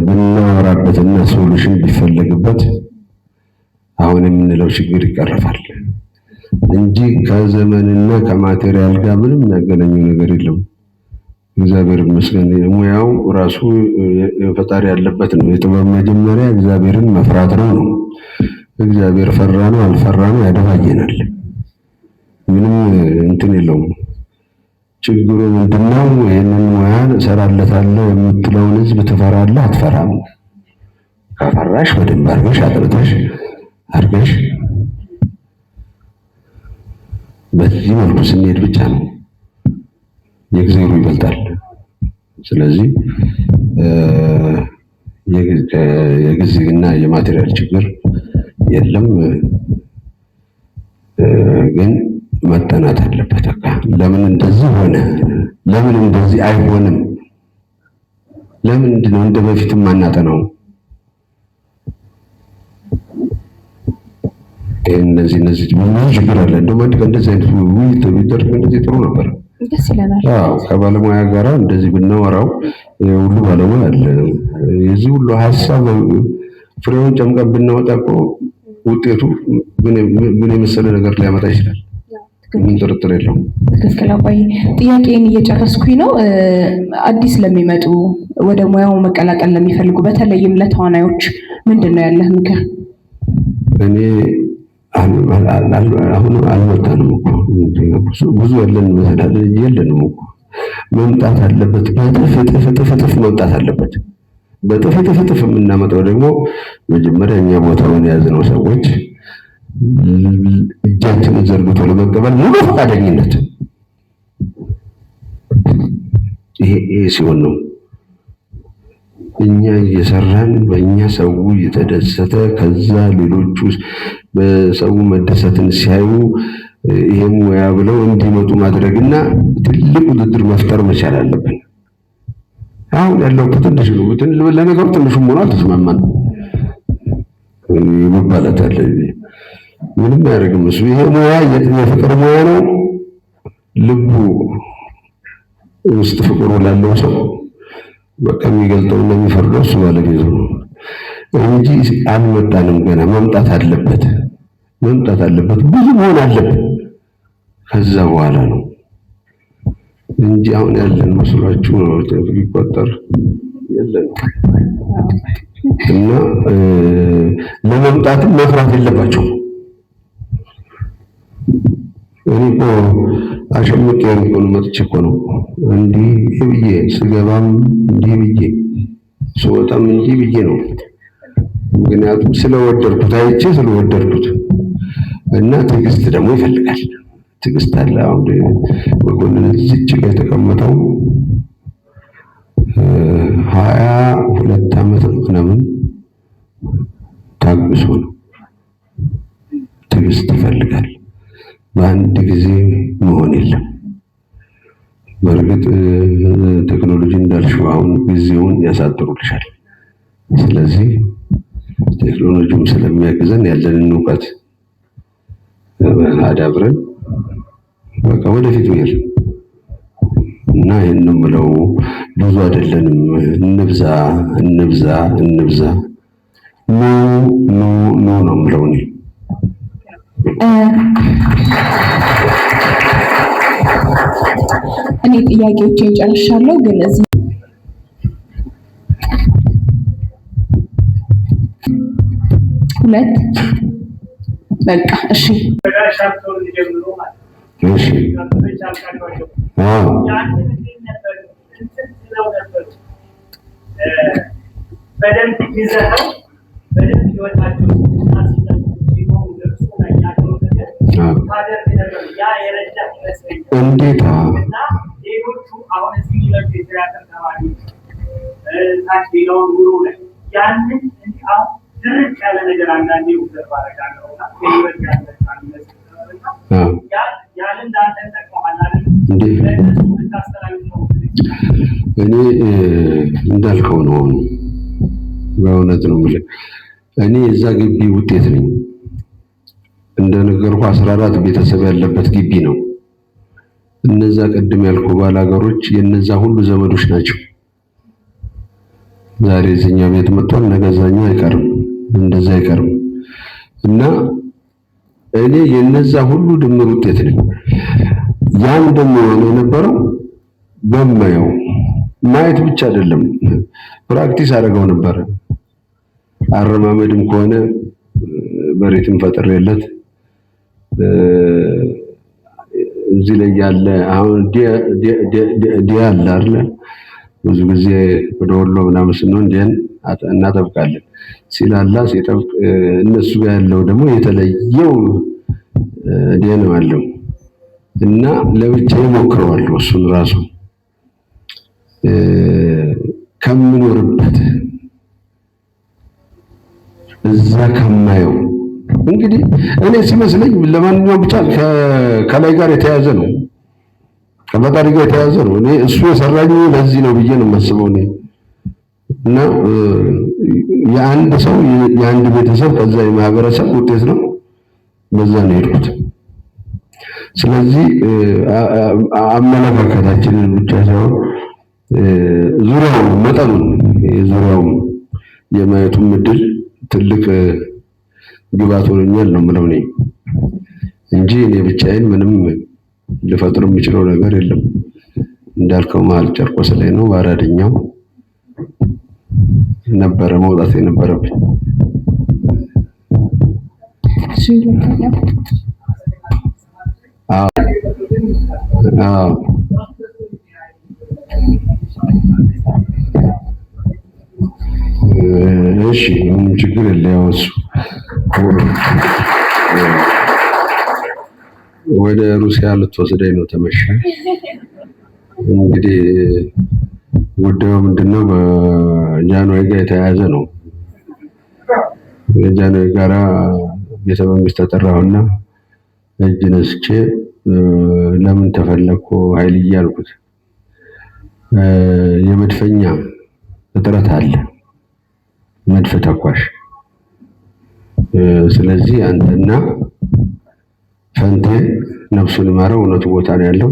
ብናወራበትና solution ቢፈለግበት አሁን የምንለው ችግር ይቀረፋል እንጂ ከዘመንና ከ material ጋር ምንም የሚያገናኘው ነገር የለም። እግዚአብሔር ይመስገን ሙያው ራሱ ፈጣሪ ያለበት ነው። የጥበብ መጀመሪያ እግዚአብሔርን መፍራት ነው ነው። እግዚአብሔር ፈራ ነው አልፈራ ነው ያደባየናል። ምንም እንትን የለውም። ችግሩ ምንድነው? ይህንን ሙያ እሰራለታለሁ የምትለውን ህዝብ ትፈራለህ አትፈራም? ከፈራሽ በደንብ አድርገሽ አጥርተሽ አድርገሽ በዚህ መልኩ ስንሄድ ብቻ ነው የእግዚአብሔሩ ይበልጣል። ስለዚህ የጊዜና የ material ችግር የለም፣ ግን መጠናት አለበት። በቃ ለምን እንደዚህ ሆነ? ለምን እንደዚህ አይሆንም? ለምንድን ነው እንደ በፊትም ማናጠናው? እነዚህ እነዚህ ብዙ ችግር አለ። እንደውም አንድ ቀን እንደዚህ አይነት ውይይት ቢደረግ እንደዚህ ጥሩ ነበር። ደስ ይለናል። አዎ ከባለሙያ ጋር እንደዚህ ብናወራው ሁሉ ባለሙያ አለ። የዚህ ሁሉ ሀሳብ ፍሬውን ጨምቀን ብናወጣ እኮ ውጤቱ ምን የመሰለ ነገር ሊያመጣ ይችላል። ምን ጥርጥር የለውም። ትክክል። አባዬ ጥያቄን እየጨረስኩኝ ነው። አዲስ ለሚመጡ ወደ ሙያው መቀላቀል ለሚፈልጉ በተለይም ለተዋናዮች ምንድን ነው ያለህ ምክር? እኔ አሁን አልመጣንም እኮ ብዙ ያለን እንመስላለን እንጂ የለንም እኮ። መምጣት አለበት። በእጥፍ እጥፍ እጥፍ እጥፍ መምጣት አለበት። በእጥፍ እጥፍ እጥፍ የምናመጣው ደግሞ መጀመሪያ እኛ ቦታውን የያዝነው ሰዎች እጃችንን ዘርግቶ ለመቀበል ሙሉ ፈቃደኝነት ይሄ ሲሆን ነው እኛ እየሰራን በእኛ ሰው እየተደሰተ ከዛ ሌሎቹ በሰው መደሰትን ሲያዩ ይሄም ሙያ ብለው እንዲመጡ ማድረግና ትልቅ ውድድር መፍጠር መቻል አለብን። አሁን ያለው ትንሽ ነው። ለነገሩ ትንሹም ሆኖ አልተስማማንም መባላት አለ። ምንም አያደርግም እሱ። ይሄ ሙያ የፍቅር ሙያ ነው። ልቡ ውስጥ ፍቅሩ ላለው ሰው በቃ የሚገልጠውና የሚፈርደው እሱ ባለቤቱ ነው እንጂ አልመጣንም ገና። መምጣት አለበት፣ መምጣት አለበት፣ ብዙ መሆን አለበት። ከዛ በኋላ ነው እንጂ አሁን ያለን መስሏችሁ ነው ሊቆጠር የለን እና ለመምጣትም መፍራት የለባቸው። እኔ እኮ አሸምቄ እኮ ነው መጥቼ እኮ ነው እንዲህ ብዬ ስገባም እንዲህ ብዬ ስወጣም እንዲህ ብዬ ነው። ምክንያቱም ስለወደድኩት አይቼ ስለወደድኩት እና ትዕግስት ደግሞ ይፈልጋል። ትዕግስት አለ። አሁን መኮንን እዚች ጋ የተቀመጠው 22 ዓመት ምናምን ታግሶ ነው። ትዕግስት ይፈልጋል። በአንድ ጊዜ መሆን የለም። በእርግጥ ቴክኖሎጂ እንዳልሽው አሁን ጊዜውን ያሳጥሩልሻል። ስለዚህ ቴክኖሎጂውም ስለሚያግዘን ያለንን እውቀት አዳብረን በቃ ወደፊት መሄድ እና ይህን ነው የምለው። ብዙ አይደለንም፣ እንብዛ፣ እንብዛ፣ እንብዛ። ኑ ኑ ኑ ነው የምለው እኔ። እኔ ጥያቄዎቼን ጨርሻለሁ፣ ግን እዚህ ሁለት በቃ እሺ። እሺ። አዎ። በደንብ ይዘኸው በደንብ ህይወታቸው ሲሆኑ ደርሶ ላይ ያለው ነገር ታደርግ ነበር። ያ የረዳህ ይመስለኛል። እንዴታ! እና ሌሎቹ አሁን እዚህ የሚመጡ የቲያትር ተማሪዎች ታች ሌላውን ውሎ ላይ ያንን አሁን ድርቅ ያለ ነገር አንዳንዴ observe አደርጋለሁ እና ከህይወት ያለ ይመስል እና ያንን ለአንተ ጠቅመሃል አይደል? ለእነሱ ብታስተላልፈው። እኔ እንዳልከው ነው። አሁን በእውነት ነው የምልህ፣ እኔ የዛ ግቢ ውጤት ነኝ። እንደነገርኩህ 14 ቤተሰብ ያለበት ግቢ ነው። እነዛ ቅድም ያልኩ ባላገሮች የነዛ ሁሉ ዘመዶች ናቸው። ዛሬ እዚህኛው ቤት መጥቷል፣ ነገ እዛኛው አይቀርም፣ እንደዛ አይቀርም። እና እኔ የነዛ ሁሉ ድምር ውጤት ነኝ። ያን ደግሞ የሆነ የነበረው በማየው ማየት ብቻ አይደለም፣ practice አደረገው ነበር። አረማመድም ከሆነ በሬትም ፈጥሬለት እዚህ ላይ ያለ አሁን ዲያ አለ አይደለ? ብዙ ጊዜ ወደ ወሎ ምናምን ስንሆን ዲያን እናጠብቃለን። ሲላላ ሲጠብቅ እነሱ ጋር ያለው ደግሞ የተለየው ዲያ ነው ያለው እና ለብቻዬ ሞክረዋለሁ። እሱን ራሱ ከምኖርበት እዛ ከማየው እንግዲህ እኔ ሲመስለኝ ለማንኛውም ብቻ ከላይ ጋር የተያዘ ነው፣ ከፈጣሪ ጋር የተያዘ ነው። እኔ እሱ የሰራኝ ለዚህ ነው ብዬ ነው የማስበው እኔ። እና የአንድ ሰው የአንድ ቤተሰብ ከዛ የማህበረሰብ ውጤት ነው። በዛ ነው የሄድኩት። ስለዚህ አመለካከታችንን ብቻ ሳይሆን ዙሪያውን መጠኑን የዙሪያውን የማየቱም እድል ትልቅ ግብዓት ሆኖኛል ነው የምለው እኔ እንጂ እኔ ብቻዬን ምንም ልፈጥር የምችለው ነገር የለም። እንዳልከው መሀል ጨርቆስ ላይ ነው በአራደኛው ነበረ መውጣት የነበረብኝ። አዎ። እሺ፣ ምንም ችግር የለ። ያው እሱ ወደ ሩሲያ ልትወስደኝ ነው ተመሸ። እንግዲህ ጉዳዩ ምንድነው? በጃንሆይ ጋር የተያያዘ ነው። የጃንሆይ ጋራ ቤተ መንግስት ተጠራሁና እጅ ነስቼ ለምን ተፈለግኩ ኃይልዬ አልኩት። የመድፈኛ እጥረት አለ፣ መድፍ ተኳሽ። ስለዚህ አንተና ፈንቴ ነፍሱን ይማረው እውነቱ ቦታ ነው ያለው፣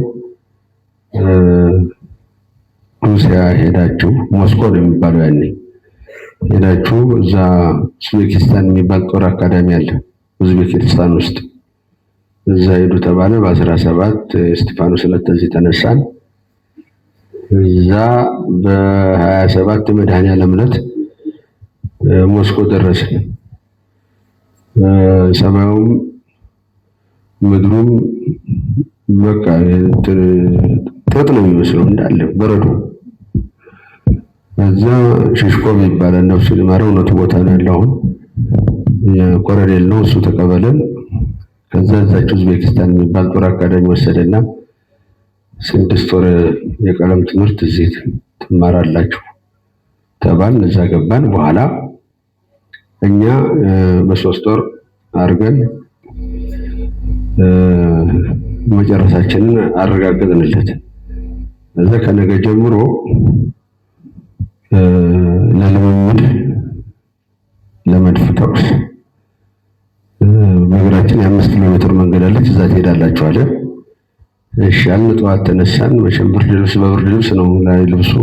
ሩሲያ ሄዳችሁ ሞስኮ ነው የሚባለው ያኔ ሄዳችሁ እዛ ኡዝቤኪስታን የሚባል ጦር አካዳሚ አለ ኡዝቤኪስታን ውስጥ እዛ ሄዱ ተባለ። በ17 እስጢፋኖስ ዕለት እዚህ ተነሳን። እዛ በ27 መድኃኔዓለም ዕለት ሞስኮ ደረስን። ሰማዩም ምድሩም በቃ ጥጥ ነው የሚመስለው እንዳለ በረዶ። እዛ ሽሽኮብ ይባላል ነፍሱን ይማረው እውነቱ ቦታ ነው ያለው አሁን ኮሎኔል ነው እሱ ተቀበለን። ከዛ እዛች ኡዝቤኪስታን የሚባል ጦር አካዳሚ ወሰደና 6 ወር የቀለም ትምህርት እዚህ ትማራላችሁ ተባልን። እዛ ገባን። በኋላ እኛ በ3 ወር አድርገን መጨረሳችንን አረጋገጥንለት። እዛ ከነገ ጀምሮ ለልምምድ ለመድፍ ተኩስ በእግራችን የ5 ኪሎ ሜትር መንገድ አለች፣ እዛ ትሄዳላችሁ አለ። እሺ አልን። ጠዋት ተነሳን። መቼም ብርድ ልብስ በብርድ ልብስ ነው ላይ ልብሱ።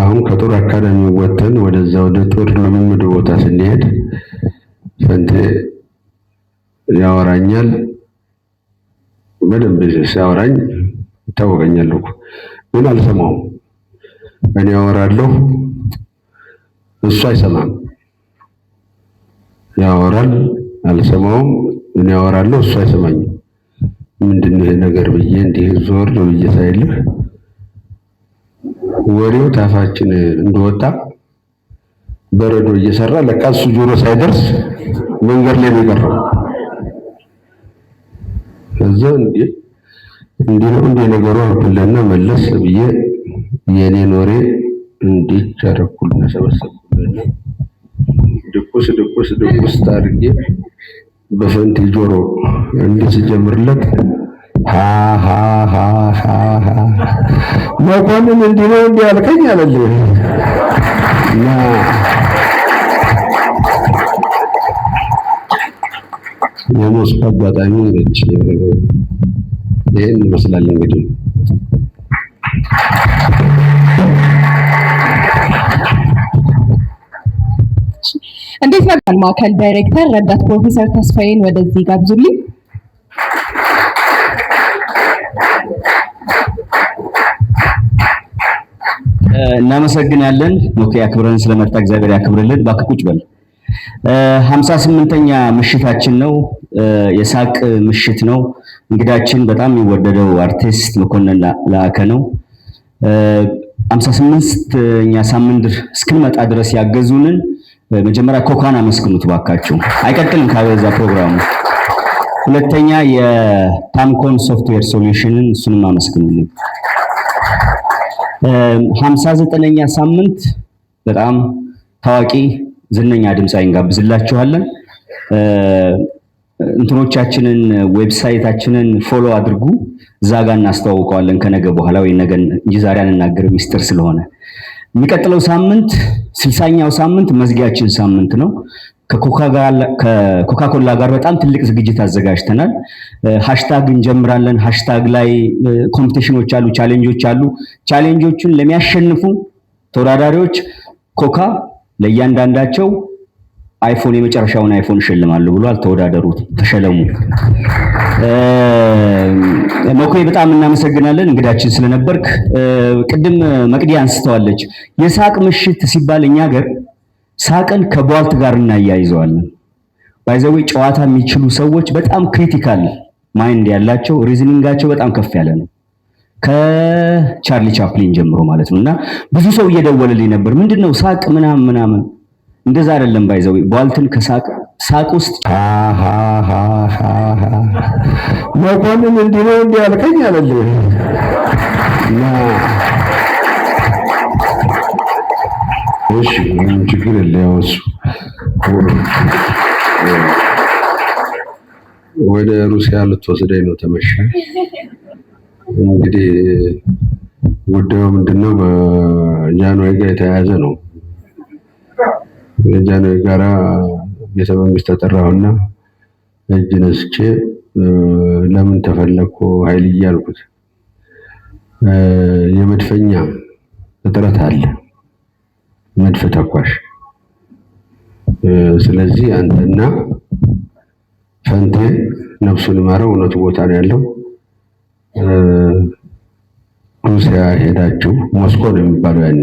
አሁን ከጦር አካዳሚ ወጥተን ወደዛ ወደ ጦር ልምምድ ቦታ ስንሄድ ፈንቴ ያወራኛል። በደንብ ሲያወራኝ ይታወቀኛል እኮ ግን አልሰማውም። እኔ ያወራለሁ፣ እሱ አይሰማም። ያወራል፣ አልሰማውም። እኔ አወራለሁ፣ እሱ አይሰማኝም። ምንድን ነው ይሄ ነገር ብዬ እንዲህ ዞር ብዬ ሳይልህ ወሬው ታፋችን እንደወጣ በረዶ እየሰራ ለካ እሱ ጆሮ ሳይደርስ መንገድ ላይ ነው የቀረው። ከዛ እንዴ እንዲህ ነው እንዲህ ነገሩ አልኩልህና መለስ ብዬ የኔን ወሬ እንዲህ አደረኩልና ሰበሰብኩልና ድቁስ ድቁስ ድቁስ አድርጌ በፈንቲ ጆሮ እንዲህ ስጀምርለት ሃ ሃ ሃ ሃ ሃ መኮንን እንዲህ ነው እንዲህ አልከኝ አለልህ። እና የሞስኮ አጋጣሚ ነች። ይህን ይመስላል እንግዲህ። እንዴት ነበር? ማዕከል ዳይሬክተር ረዳት ፕሮፌሰር ተስፋዬን ወደዚህ ጋብዙልኝ። እናመሰግናለን። ሞኬ አክብረን ስለመጣ እግዚአብሔር ያክብርልን። እባክህ ቁጭ በል። 58ኛ ምሽታችን ነው። የሳቅ ምሽት ነው። እንግዳችን በጣም የሚወደደው አርቲስት መኮንን ላዕከ ነው። 58ኛ ሳምንት እስክንመጣ ድረስ ያገዙንን መጀመሪያ ኮካን አመስግኑት ባካችሁ። አይቀጥልም ካበዛ ፕሮግራሙ። ሁለተኛ የታምኮን software solution ን እሱንም አመስግኑልኝ። 59ኛ ሳምንት በጣም ታዋቂ ዝነኛ ድምፃዊ እንጋብዝላችኋለን። እንትኖቻችንን website ኣችንን follow አድርጉ። እዛ ጋር እናስተዋውቀዋለን ከነገ በኋላ ወይ ነገ እንጂ ዛሬ አንናገርም ሚስጥር ስለሆነ። የሚቀጥለው ሳምንት 60ኛው ሳምንት መዝጊያችን ሳምንት ነው። ከኮካኮላ ጋር በጣም ትልቅ ዝግጅት አዘጋጅተናል። Hashtag እንጀምራለን። Hashtag ላይ competition ኦች አሉ፣ challenge ኦች አሉ። Challenge ኦቹን ለሚያሸንፉ ተወዳዳሪዎች ኮካ ለእያንዳንዳቸው አይፎን የመጨረሻውን አይፎን እሸልማለሁ ብሏል። ተወዳደሩ፣ ተሸለሙ። መኩ በጣም እናመሰግናለን እንግዳችን ስለነበርክ። ቅድም መቅዲ አንስተዋለች። የሳቅ ምሽት ሲባል እኛ ሀገር ሳቅን ከቧልት ጋር እናያይዘዋለን። By the way ጨዋታ የሚችሉ ሰዎች በጣም critical mind ያላቸው reasoning ኣቸው በጣም ከፍ ያለ ነው። ከቻርሊ ቻፕሊን ጀምሮ ማለት ነው። እና ብዙ ሰው እየደወለልኝ ነበር፣ ምንድነው ሳቅ ምናምን ምናምን። እንደዛ አይደለም። By the way ቧልትን ከሳቅ ሳቅ ውስጥ ሃ ሃ ሃ ሃ መኮንን እንዲህ ነው እንዲህ አልከኝ አለልህ። እና እሺ ምንም ችግር የለ። ያው እሱ ወደ ሩሲያ ልትወስደኝ ነው ተመሸ። እንግዲህ ጉዳዩ ምንድነው? በጃንሆይ ጋር የተያያዘ ነው። ከጃንሆይ ጋራ ቤተ መንግስት ተጠራሁና እጅ ነስቼ ለምን ተፈለግኩ ኃይልዬ አልኩት። የመድፈኛ እጥረት አለ፣ መድፍ ተኳሽ። ስለዚህ አንተና ፈንቴ ነፍሱን ይማረው እውነቱ ቦታ ነው ያለው፣ ሩሲያ ሄዳችሁ ሞስኮ ነው የሚባለው ያኔ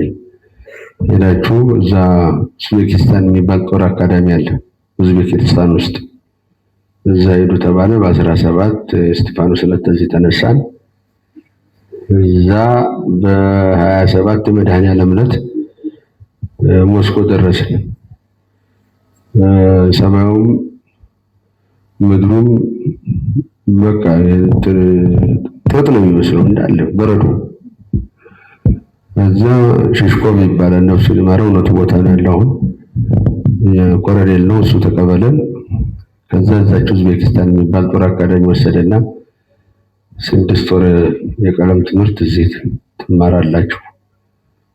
ሄዳችሁ እዛ ኡዝቤኪስታን የሚባል ጦር አካዳሚ አለ ኡዝቤኪስታን ውስጥ እዛ ሄዱ ተባለ። በ17 እስጢፋኖስ ዕለት እዚህ ተነሳን። እዛ በ27 መድኃኔዓለም ዕለት ሞስኮ ደረስን። ሰማዩም ምድሩም በቃ ጥጥ ነው የሚመስለው እንዳለ በረዶ። እዛ ሽሽኮብ ይባላል ነፍሱን ይማረው እውነቱ ቦታ ነው ያለው አሁን የኮሎኔል ነው እሱ ተቀበለን። ከዛ እዛች ኡዝቤኪስታን የሚባል ጦር አካዳሚ ወሰደና 6 ወር የቀለም ትምህርት እዚህ ትማራላችሁ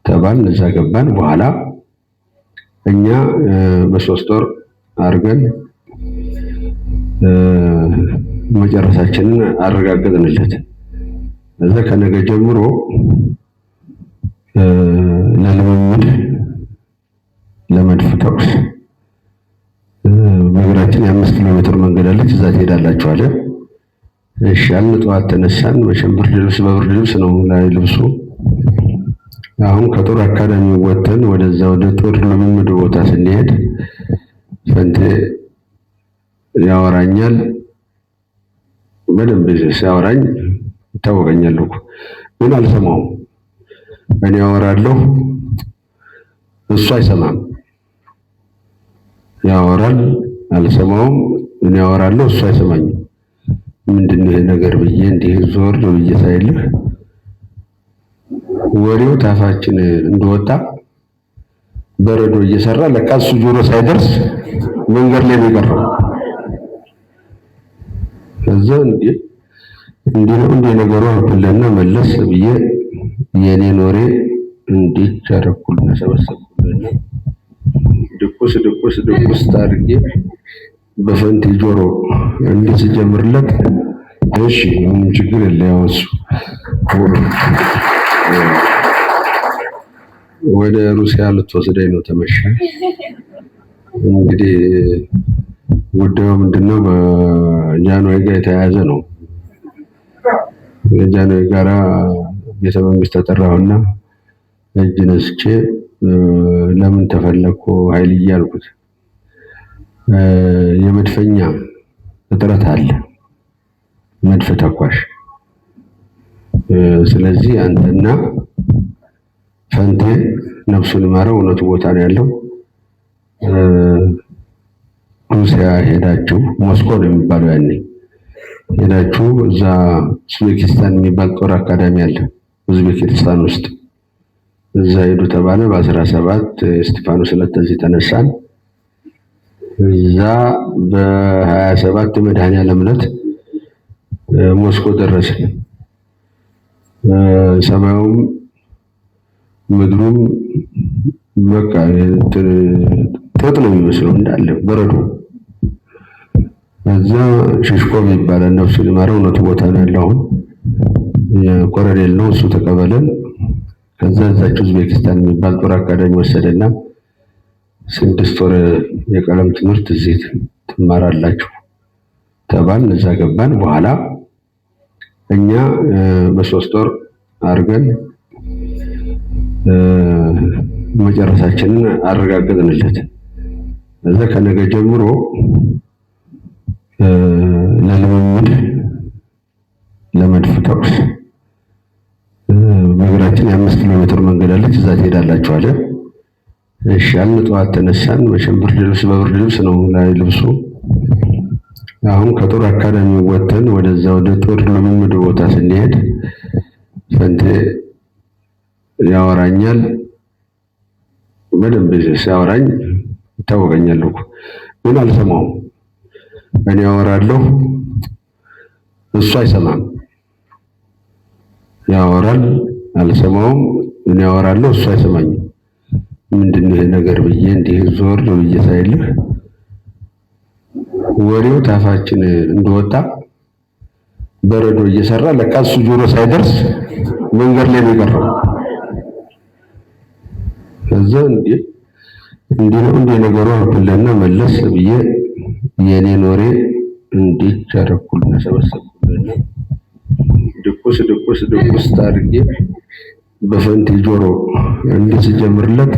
ተባልን። እዛ ገባን። በኋላ እኛ በ3 ወር አድርገን መጨረሳችንን አረጋገጥንለት። እዛ ከነገ ጀምሮ ለልምምድ ለመድፍ ተኩስ በእግራችን የ5 ኪሎ ሜትር መንገድ አለች፣ እዛ ትሄዳላችሁ አለ። እሺ አልን። ጠዋት ተነሳን። መቼም ብርድ ልብስ በብርድ ልብስ ነው ላይ ልብሱ። አሁን ከጦር አካዳሚ ወጥተን ወደዛ ወደ ጦር ልምምድ ቦታ ስንሄድ ፈንቴ ያወራኛል። በደንብ ሲያወራኝ ይታወቀኛል እኮ ግን አልሰማውም። እኔ ያወራለሁ፣ እሱ አይሰማም። ያወራል፣ አልሰማውም። እኔ ያወራለሁ፣ እሱ አይሰማኝም። ምንድን ነው ይሄ ነገር ብዬ እንዲህ ዞር ብዬ ሳይልህ ወሬው ታፋችን እንደወጣ በረዶ እየሰራ ለካ እሱ ጆሮ ሳይደርስ መንገድ ላይ ነው የቀረው። ከዛ እንዴ እንዲህ ነው እንዴ ነገሩ አልኩልና መለስ ብዬ የኔን ወሬ እንዲህ አደረኩልና ሰበሰብኩልና ድቁስ ድቁስ ድቁስ አድርጌ በፈንቲ ጆሮ እንዲህ ስጀምርለት እሺ ምንም ችግር የለ ያው እሱ ወደ ሩሲያ ልትወስደኝ ነው ተመሸ። እንግዲህ ጉዳዩ ምንድነው? በጃንሆይ ጋር የተያያዘ ነው። ከጃንሆይ ጋራ ቤተ መንግስት ተጠራሁና እጅ ነስቼ ለምን ተፈለግኩ ኃይልዬ አልኩት። የመድፈኛ እጥረት አለ፣ መድፍ ተኳሽ። ስለዚህ አንተና ፈንቴ ነፍሱን ይማረው እውነቱ ቦታ ነው ያለው፣ ሩሲያ ሄዳችሁ ሞስኮ ነው የሚባለው ያኔ ሄዳችሁ እዛ ኡዝቤኪስታን የሚባል ጦር አካዳሚ አለ ኡዝቤኪስታን ውስጥ እዛ ሄዱ ተባለ። በ17 እስጢፋኖስ ዕለት እዚህ ተነሳን። እዛ በ27 መድኃኔዓለም ዕለት ሞስኮ ደረስን። ሰማዩም ምድሩም በቃ ጥጥ ነው የሚመስለው እንዳለ በረዶ። እዛ ሽሽኮቭ ይባላል ነፍሱን ይማረው እውነቱ ቦታ ነው ያለው አሁን ኮሎኔል ነው እሱ ተቀበለን። ከዛ እዛች ኡዝቤኪስታን የሚባል ጦር አካዳሚ ወሰደና 6 ወር የቀለም ትምህርት እዚህ ትማራላችሁ ተባልን። እዛ ገባን። በኋላ እኛ በ3 ወር አድርገን መጨረሳችንን አረጋገጥንለት። እዛ ከነገ ጀምሮ ለልምምድ ለመድፍ ተኩስ በእግራችን የ5 ኪሎ ሜትር መንገድ አለች፣ እዛ ትሄዳላችሁ አለ። እሺ አልን። ጠዋት ተነሳን። መቼም ብርድ ልብስ በብርድ ልብስ ነው ላይ ልብሱ። አሁን ከጦር አካዳሚ ወጥተን ወደዛ ወደ ጦር ልምምድ ቦታ ስንሄድ ፈንቴ ያወራኛል። በደንብ ሲያወራኝ ይታወቀኛል እኮ ግን አልሰማውም። እኔ ያወራለሁ፣ እሱ አይሰማም። ያወራል፣ አልሰማውም። እኔ ያወራለሁ፣ እሱ አይሰማኝም። ምንድን ነው ይሄ ነገር ብዬ እንዲህ ዞር ብዬ ሳይልህ ወሬው ታፋችን እንደወጣ በረዶ እየሰራ ለካ እሱ ጆሮ ሳይደርስ መንገድ ላይ ነው የቀረው። ከዛ እንዴ እንዲህ ነው እንዴ ነገሩ አልኩልና መለስ ብዬ የኔን ወሬ እንዲህ አደረኩልና ሰበሰብኩልና ድቁስ ድቁስ ድቁስ አድርጌ በፈንቲ ጆሮ እንዲህ ስጀምርለት